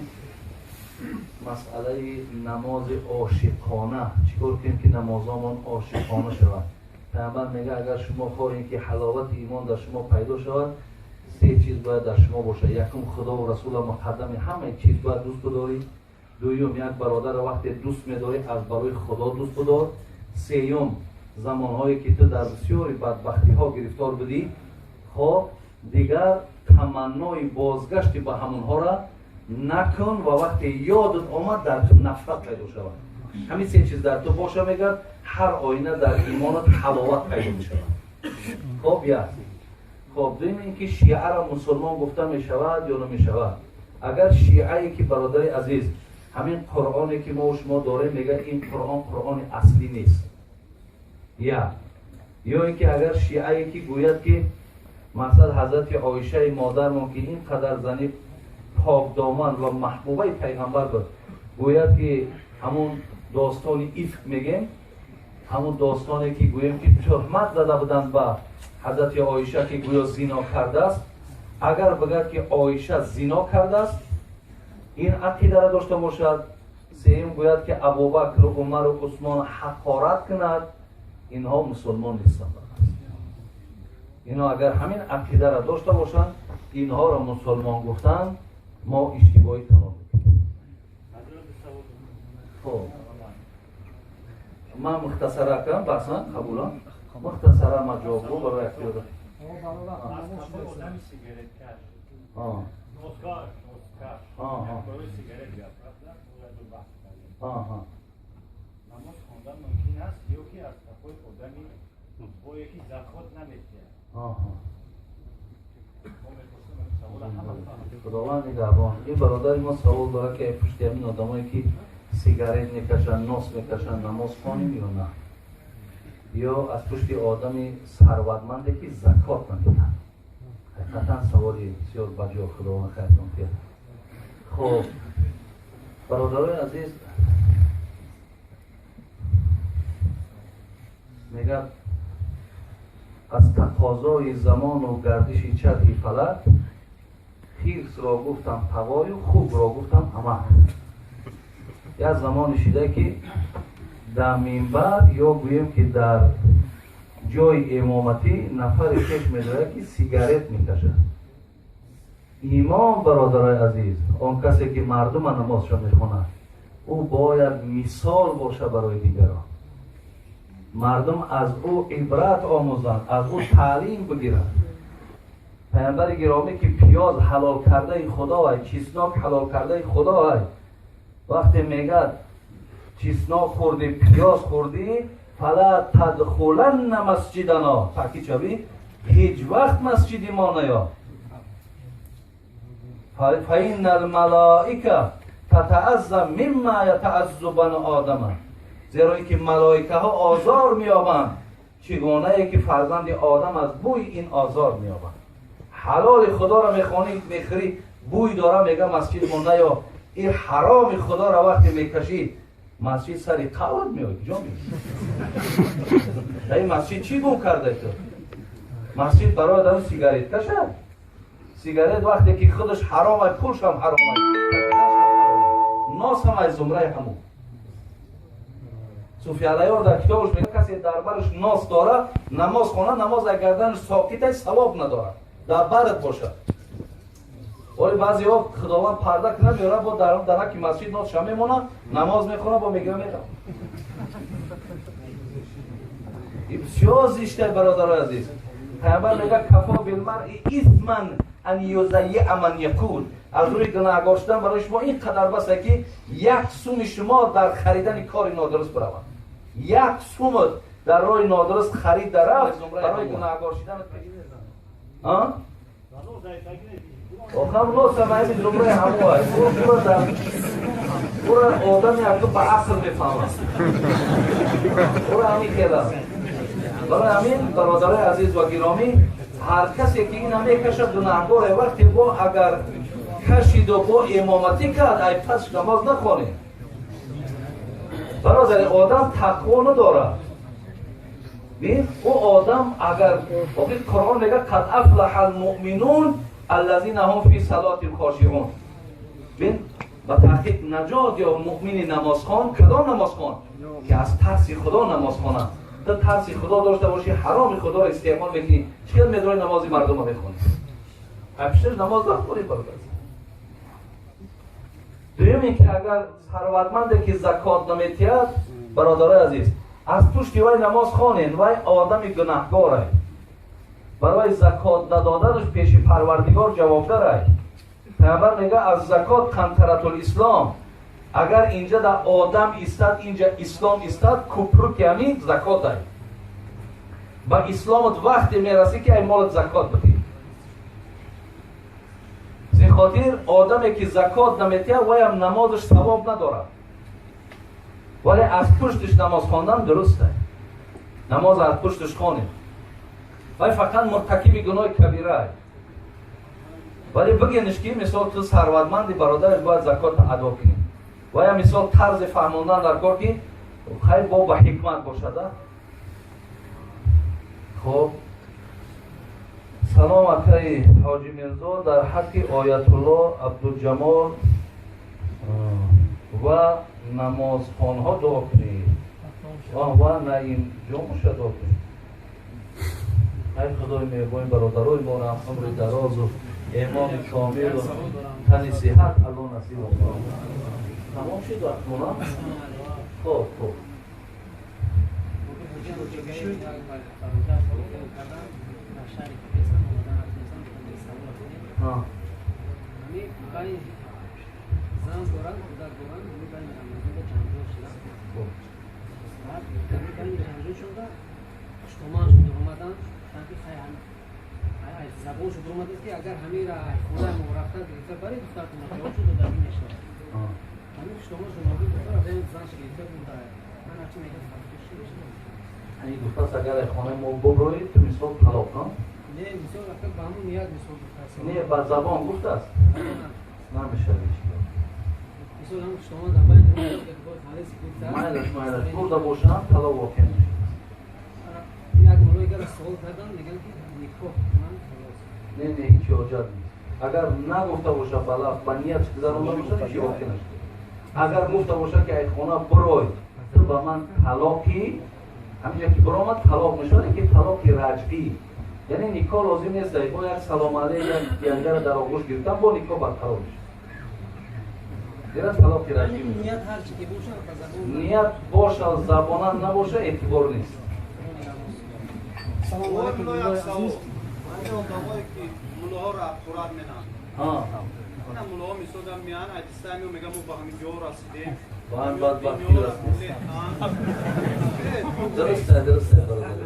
масъалаи намози ошиқона, чӣ кор кунем ки намозомон ошиқона шавад? Пайғамбар мегӯяд агар шумо хоҳед ки ҳаловати имон дар шумо пайдо шавад, се чиз бояд дар шумо бошад. Якум, Худо ва Расула муқаддами ҳамаи чиз бояд дӯст бидорӣ. Дуюм, як бародарро вақте дӯст медорӣ, аз барои Худо дӯст бидор. Сеюм, замонҳое ки ту дар бисёри бадбахтиҳо гирифтор будӣ, хоб дигар таманнои бозгашти ба ҳамонҳоро накун ва вақте ёдат омад дар ту нафрат пайдо шавад. Ҳамин се чиз дар ту боша, мегӯяд, ҳар оина дар имонат ҳаловат пайдо мешавад. Хоб, як. Хоб, дуюм ин ки шиаро мусулмон гуфта мешавад ё намешавад? Агар шиае ки бародари азиз ҳамин Қуръоне ки мо шумо дорем, мегӯяд ин Қуръон Қуръони аслӣ нест. Як. Ё ин ки агар шиае ки гӯяд ки мақсад ҳазрати Оишаи модармон ки ин қадар зани покдоман ва маҳбубаи пайғамбар буд, гӯяд ки ҳамун достони ифк мегем, ҳамун достоне ки гӯем ки туҳмат зада буданд ба ҳазрати Оиша ки гӯё зино кардааст, агар бигӯяд ки Оиша зино кардааст, ин ақидаро дошта бошад. Сеюм, гӯяд ки Абубакр, Умару Усмон ҳақорат кунад, инҳо мусулмон нестанд. Инҳо агар ҳамин ақидаро дошта бошанд, инҳоро мусулмон гуфтан мо иштибоҳи тамом мекунем. Хоб, ман мухтасара кардам, баъсан қабулам. Мухтасара ман ҷавоб гӯ барои ихтиёр. Намоз хондан мумкин аст ё ки аз қафои одами ое ки закот намедиҳад? Худованд нигаҳбон. Ин бародари мо савол дорад ки пушти ҳамин одамое ки Сигарет мекашанд, нос мекашанд, намоз хонем ё на? Ё аз пушти одами сарватманде ки закот намедиҳад? Ҳақиқатан саволи бисёр баҷо, Худованд хайртон диҳад. Хоб, бародарои азиз, мегӯяд аз тақозои замону гардиши чархи фалак хирсро гуфтам тағою хубро гуфтам амак. Як замоне шида ки дар минбар ё гӯем ки дар ҷои имоматӣ нафаре пеш медорад ки сигарет мекашад. Имом, бародарои азиз, он касе ки мардума намозшо мехонад, ӯ бояд мисол бошад барои дигарон. Мардум аз ӯ ибрат омӯзанд, аз ӯ таълим бигиранд. Паямбари гиромӣ ки пиёз ҳалол кардаи Худо ай, чеснок ҳалол кардаи Худо ай, вақте мегӯяд чеснок хӯрдӣ, пиёз хӯрдӣ, фала тадхуланна масҷидано, таъкид шавӣ, ҳеҷ вақт масҷиди мо наё. Фаинна алмалоика татаазза мимма ятааззу бану одама, зеро ин ки малоикаҳо озор меёбанд, чӣ гунае ки фарзанди одам аз бӯи ин озор меёбанд. Ҳалоли Худоро мехонӣ, мехӯрӣ, бӯй дора, мега масҷид мо наё. Ин ҳароми Худоро вақте мекашӣ, масҷид сари қавр меояд, ҷо меояд. Дар ин масҷид чӣ гум карда ту? Масҷид барои одам сигарет кашад. Сигарет вақте ки худаш ҳаром ай, пулш ҳам ҳаром ай, кашиданаш ҳам ҳаром ай, нос ҳам аз зумраи ҳамун. Суфи Алайёр дар китобаш мегӯяд касе дар бараш нос дорад, намоз хона, намоз аз гарданаш соқит ай, савоб надорад, дар барат бошад. Оли баъзеҳо Худованд парда кунад, меорад, бо дар дараки масҷид носша мемонад, намоз мехонад, бо мегира меравад. Ин бисёр зишта, бародарои азиз. Паямбар мегӯяд кафо билмаръи исман ан юзаййиа ман якун. Аз рӯи гунаҳгор шудан барои шумо ин қадар басе ки як суми шумо дар харидани кори нодуруст биравад. Як сумат дар роҳи нодуруст харид дарафт барои гунаҳгор шудан. Охам носам ҳамин зумраи ҳамо аст. Ура одами якду ба ақл мефаҳмад. Ура ҳамин хел аст. Барои ҳамин бародарои азиз ва гиромӣ, ҳар касе ки ина мекашад гунаҳгоре. Вақте бо агар кашиду бо имоматӣ кард, ай пас намоз нахонед. Бародари, одам тақво надорад. Бин, ӯ одам агар охир Қуръон мегӯяд қад афлаҳа алмуъминун аллазина ҳум фи салотим хошиун. Бин, ба таҳқиқ наҷот ё муъмини намозхон, кадом намозхон? Ки аз тарси Худо намоз хонад. Ту тарси Худо дошта бошӣ, ҳароми Худоро истеъмол мекунӣ, чӣ хел медрои намози мардумро мехонӣ? Ҳамшир намоз нахонӣ, бародар. Дуюм ин ки агар сарватманде ки закот наметиҳад, бародарои азиз, аз пушти вай намоз хонед, вай одами гунаҳгорай. Барои закот надоданаш пеши Парвардигор ҷавобгарай. Паямбар мегӯяд аз закот қантаратул ислом. Агар инҷа дар одам истад, инҷа ислом истад, купруки ҳамин закотай. Ба исломат вақте мерасӣ ки ай молат закот бидиҳӣ. Зин хотир одаме ки закот наметиҳад, вайам намозаш савоб надорад. Вале аз пуштиш намоз хондан дуруст аст. Намоз аз пуштиш хонед. Вай фақат муртакиби гуноҳи кабира аст. Вале бигениш ки мисол ту сарватманди, бародараш бояд закотро адо кунӣ. Вая мисол тарзи фаҳмондан дар кор ки хайр бо ба ҳикмат бошад. Хоб, салом акаи Ҳоҷи Мирзо, дар ҳаққи Оятулло Абдуҷамол ва намозхонҳо дуо кунед ва Наим ҷомуша дуо кунед. Ай Худои меҳрубони бародарои моро умри дарозу имони комилу тани сиҳат Аллоҳ насиб кунад. Тамом шуд вақтмона? Хоб, хоб. Зан доранд, кӯдак доранд, ҳамин байни Рамазонда ҷанҷол шуданд. Баъд ҳамин байни ҷанҷол шуда, хуштоман шуда омаданд, гуфтанд ки хай забон шуда омадааст ки агар ҳаминра хонаи мо рафта гирифта баред, духтаратон ҷавоб шуда додагӣ мешавад. Ҳамин хуштоман шуда омад, духтара Гуфтааст, агар ай хонаи мо буброӣ, ту мисол талоқ. Не, ба забон гуфтааст, намешавад. Майлаш, майлаш, бурда бошам, талоқ воқеъ мешавад. Не, не, ҳеҷ ҳоҷат нест. Агар нагуфта боша, ба лафз, ба ният гузаронда боша, ҳеҷ воқеъ нашуда. Агар гуфта боша, ки ай хона бирой, ту ба ман талоқӣ, ҳаминҷа ки биромад, талоқ мешавад, лекин талоқи раҷъӣ, яъне никоҳ лозим нест. Бо як салом алейк, як якдигара дар оғӯш гирифтан, бо никоҳ барқарор мешавад. Зера талоқи раҷъӣ ният боша, забонан набоша, эътибор нест. Салом алейкум. Одамое ки муллоҳоро ҳақорат менанд, ина муллоҳо мисолан меян, айдиста мео, меган, мо ба ҳамин ҷо расидем. Ба ҳамин бадбахтӣ расидем. Дурусте, дурусте, бародар.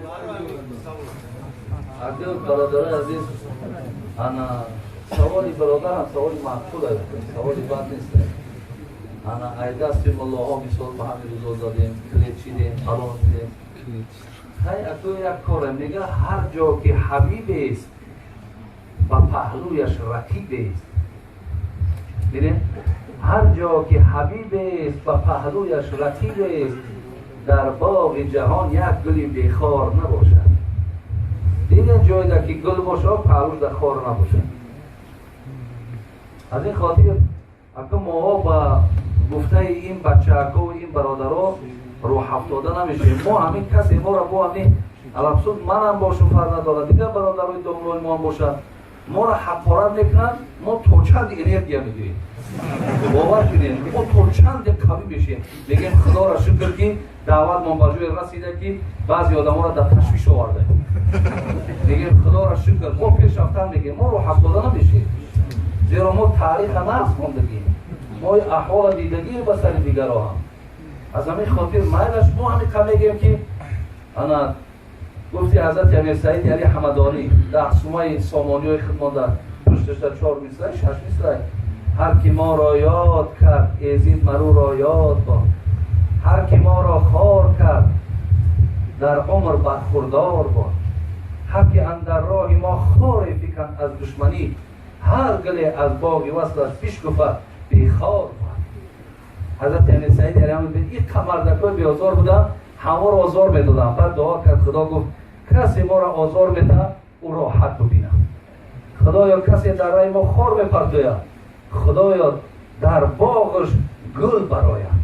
Акил, бародарои азиз, ана саволи бародарам саволи маъқул аст, саволи бад нест. Ана ай дасти муллоҳо мисол ба ҳамин рӯзо задем, клет шидем, фалон шидем. Хай, аку як коре мега: ҳар ҷо ки ҳабибест, ба паҳлӯяш рақибест. Бинед, ҳар ҷо ки ҳабибест, ба паҳлӯяш рақибест. Дар боғи ҷаҳон як гули бехор набошад. Диден, ҷойда ки гул бошад, паҳлӯш дар хор набошад. Аз ин хотир, аку, моҳо ба гуфтаи ин бачаакову ин бародаро рӯҳафтода намешавем. Мо ҳамин касе моро бо ҳамин алабсуд, манам бошум, фарқ надорад, дигар бародарои домлои моам бошад, моро ҳақорат мекунанд, мо то чанд энергия мегирем, бовар кунед, мо то чанде қавӣ мешем. Мегӯем, худоро шукр, ки даъватмон ба ҷое расида, ки баъзе одаморо дар ташвиш оварда. Мегӯем, худоро шукр, мо пеш рафтан мегӯем, мо рӯҳафтода намешем, зеро мо таъриха нағз хондагем, мо аҳвола дидагием ба сари дигаро ҳам. Аз ҳамин хотир, майлаш, мо ҳамин қа мегӯем, ки ана гуфти ҳазрати Амир Саид Али Ҳамадонӣ, 10 сумаи сомониҳои худ монда, пушташта чор мисрай, шаш мисрай: ҳар ки моро ёд кард, эзид маруро ёд бод, ҳар ки моро хор кард, дар умр бархурдор бод, ҳар ки андар роҳи мо хоре фиканд аз душманӣ, ҳар гуле аз боғи васлаш бишкуфад, бехор бод. Ҳазрати Амир Саид Али Ҳамадонӣ ин қамардакҳои беозор буданд, ҳамаро озор медоданд. Баъд дуо кард, Худо гуфт: касе моро озор медиҳад, ӯ роҳат бубинад. Худоё, касе дар раи мо хор мепартояд, Худоё, дар боғаш гул барояд.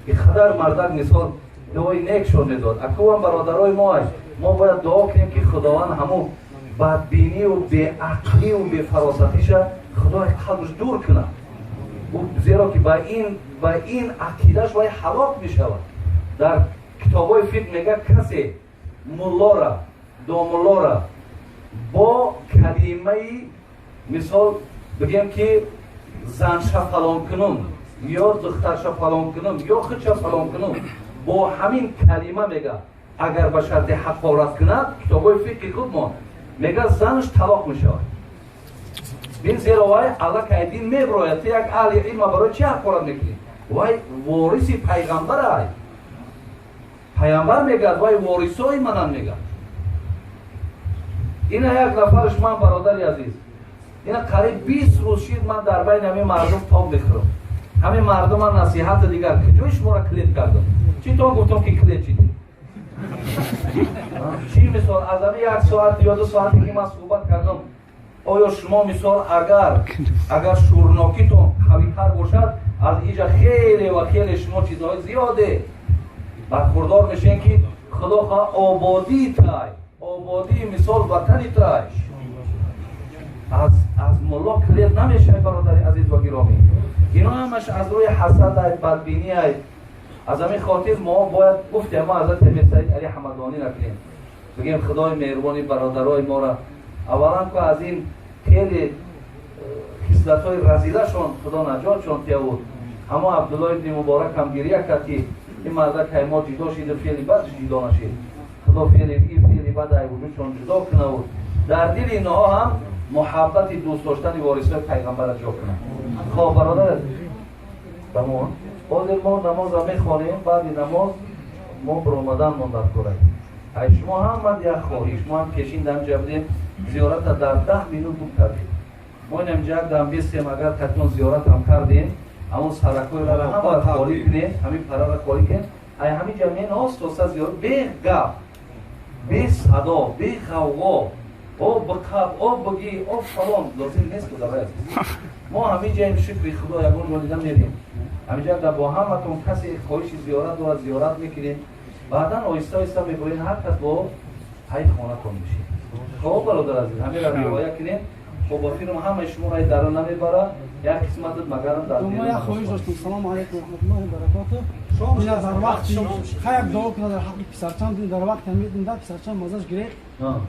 Ин қадар мардак мисол дуои некшон медод. Акувам бародарои мо, мо бояд дуо кунем, ки Худованд ҳамун бадбинию беақлию бефаросатиша Худои қалбаш дур кунад, зеро ки ба ин ақидаш вай ҳалок мешавад. Дар китобҳои фиқҳ мегӯяд, касе муллора, домуллора бо калимаи, мисол бигем, ки занша фалон кунум ё духтарша фалон кунум ё худша фалон кунум, бо ҳамин калима, мега, агар ба шарти ҳақорат кунад, китобҳои фиқҳи худмон мега, занаш талоқ мешавад. Бин, зеро вай аллакай дин меброяд. Ту як аҳли илма барои чи ҳақорат мекунӣ? Вай вориси пайғамбарай. Пайғамбар мегӯяд, вай ворисои манан, мегӯяд. Ина як нафарш, ман, бародари азиз, ина қариб 20 рӯз шид, ман дар байни ҳамин мардум тоб мехӯрам, ҳамин мардума насиҳати дигар. Куҷои шуморо клет кардам? Чӣ то гуфтам, ки клет шидем? Чӣ мисол, аз ҳамин як соат ё 2 соате ки ман суҳбат кардам, оё шумо мисол, агар шӯрнокитон қавитар бошад, аз иҷа хеле ва хеле шумо чизҳои зиёде бархурдор мешавем, ки Худо хоҳ ободии тай, ободии мисол ватани тай. Аз мулло клет намешавад, бародари азиз ва гиромӣ. Ино ҳамаш аз рӯи ҳасад, бадбинӣ. Аз ҳамин хотир мо бояд, гуфтем, мо ҳазрати Амир Саид Али Ҳамадонӣ накунем, бигем, Худои меҳрубони бародарои моро аввалан ку аз ин хеле хислатҳои разилашон Худо наҷотшон тиявуд. Ҳамо Абдулло ибни Муборак ҳам гирия кард, ки ин мардак ҳай мо ҷудо шиду феъли бад ҷудо нашид. Худо феъли ин феъли бад ай вуҷудшон ҷудо кунавуд, дар дили инҳо ҳам муҳаббати дӯст доштани ворисҳои пайғамбара ҷо кунад. Хоб, бародар. Тамом. Ҳозир мо намоза мехонем, баъди намоз мо биромаданмон дар кора. Ай шумо ҳама як хоҳиш, мо ҳам пешин дар инҷа будем, зиёрата дар 10 минут бук кардем. Мо инам инҷа як дам бистем, агар катон зиёрат ҳам кардем, ҳамон саракҳоеро ҳама холӣ кунем, ҳамин параро холӣ кунем. Ай ҳамин ҷа мен остоста зиёрат, бе гап, бе садо, бе ғавғо, о биқаб, о бигӣ, о фалон лозим нест. Худои азиз, мо ҳамин ҷаем, шукри Худо, ягон ҷо дида мерем. Ҳаминҷа да бо ҳаматон касе хоҳиши зиёрат дорад, зиёрат мекунем. Баъдан оҳиста оҳиста меборем, ҳар кас бо ҳайт хонатон мешед. Хоб, бародар азиз, ҳаминро риоя кунем. Хоб, ба фирм ҳамаи шуморо ай дара намебара, як қисматат магарам дар Мо як хоҳиш доштем. Салому алайкум раҳматуллоҳи баракоту. Ина дар вақти хай як дуо кунад дар ҳаққи писарчам. Дар вақти ҳамин да писарчам мазаш гирифт.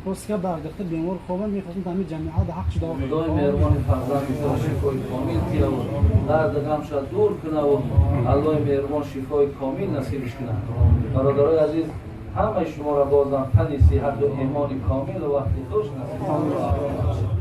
Ростика бардахта бемор хобам, мехостем ҳамин ҷамиа дар ҳаққш дуо. Худои меҳрубони фарзанди шифои комил тияву дарди ғамша дур кунаву Аллоҳи меҳрубон шифои комил насибиш кунад. Бародарои азиз, ҳамаи шуморо бозам тани сиҳату имони комилу вақти хуш насиб.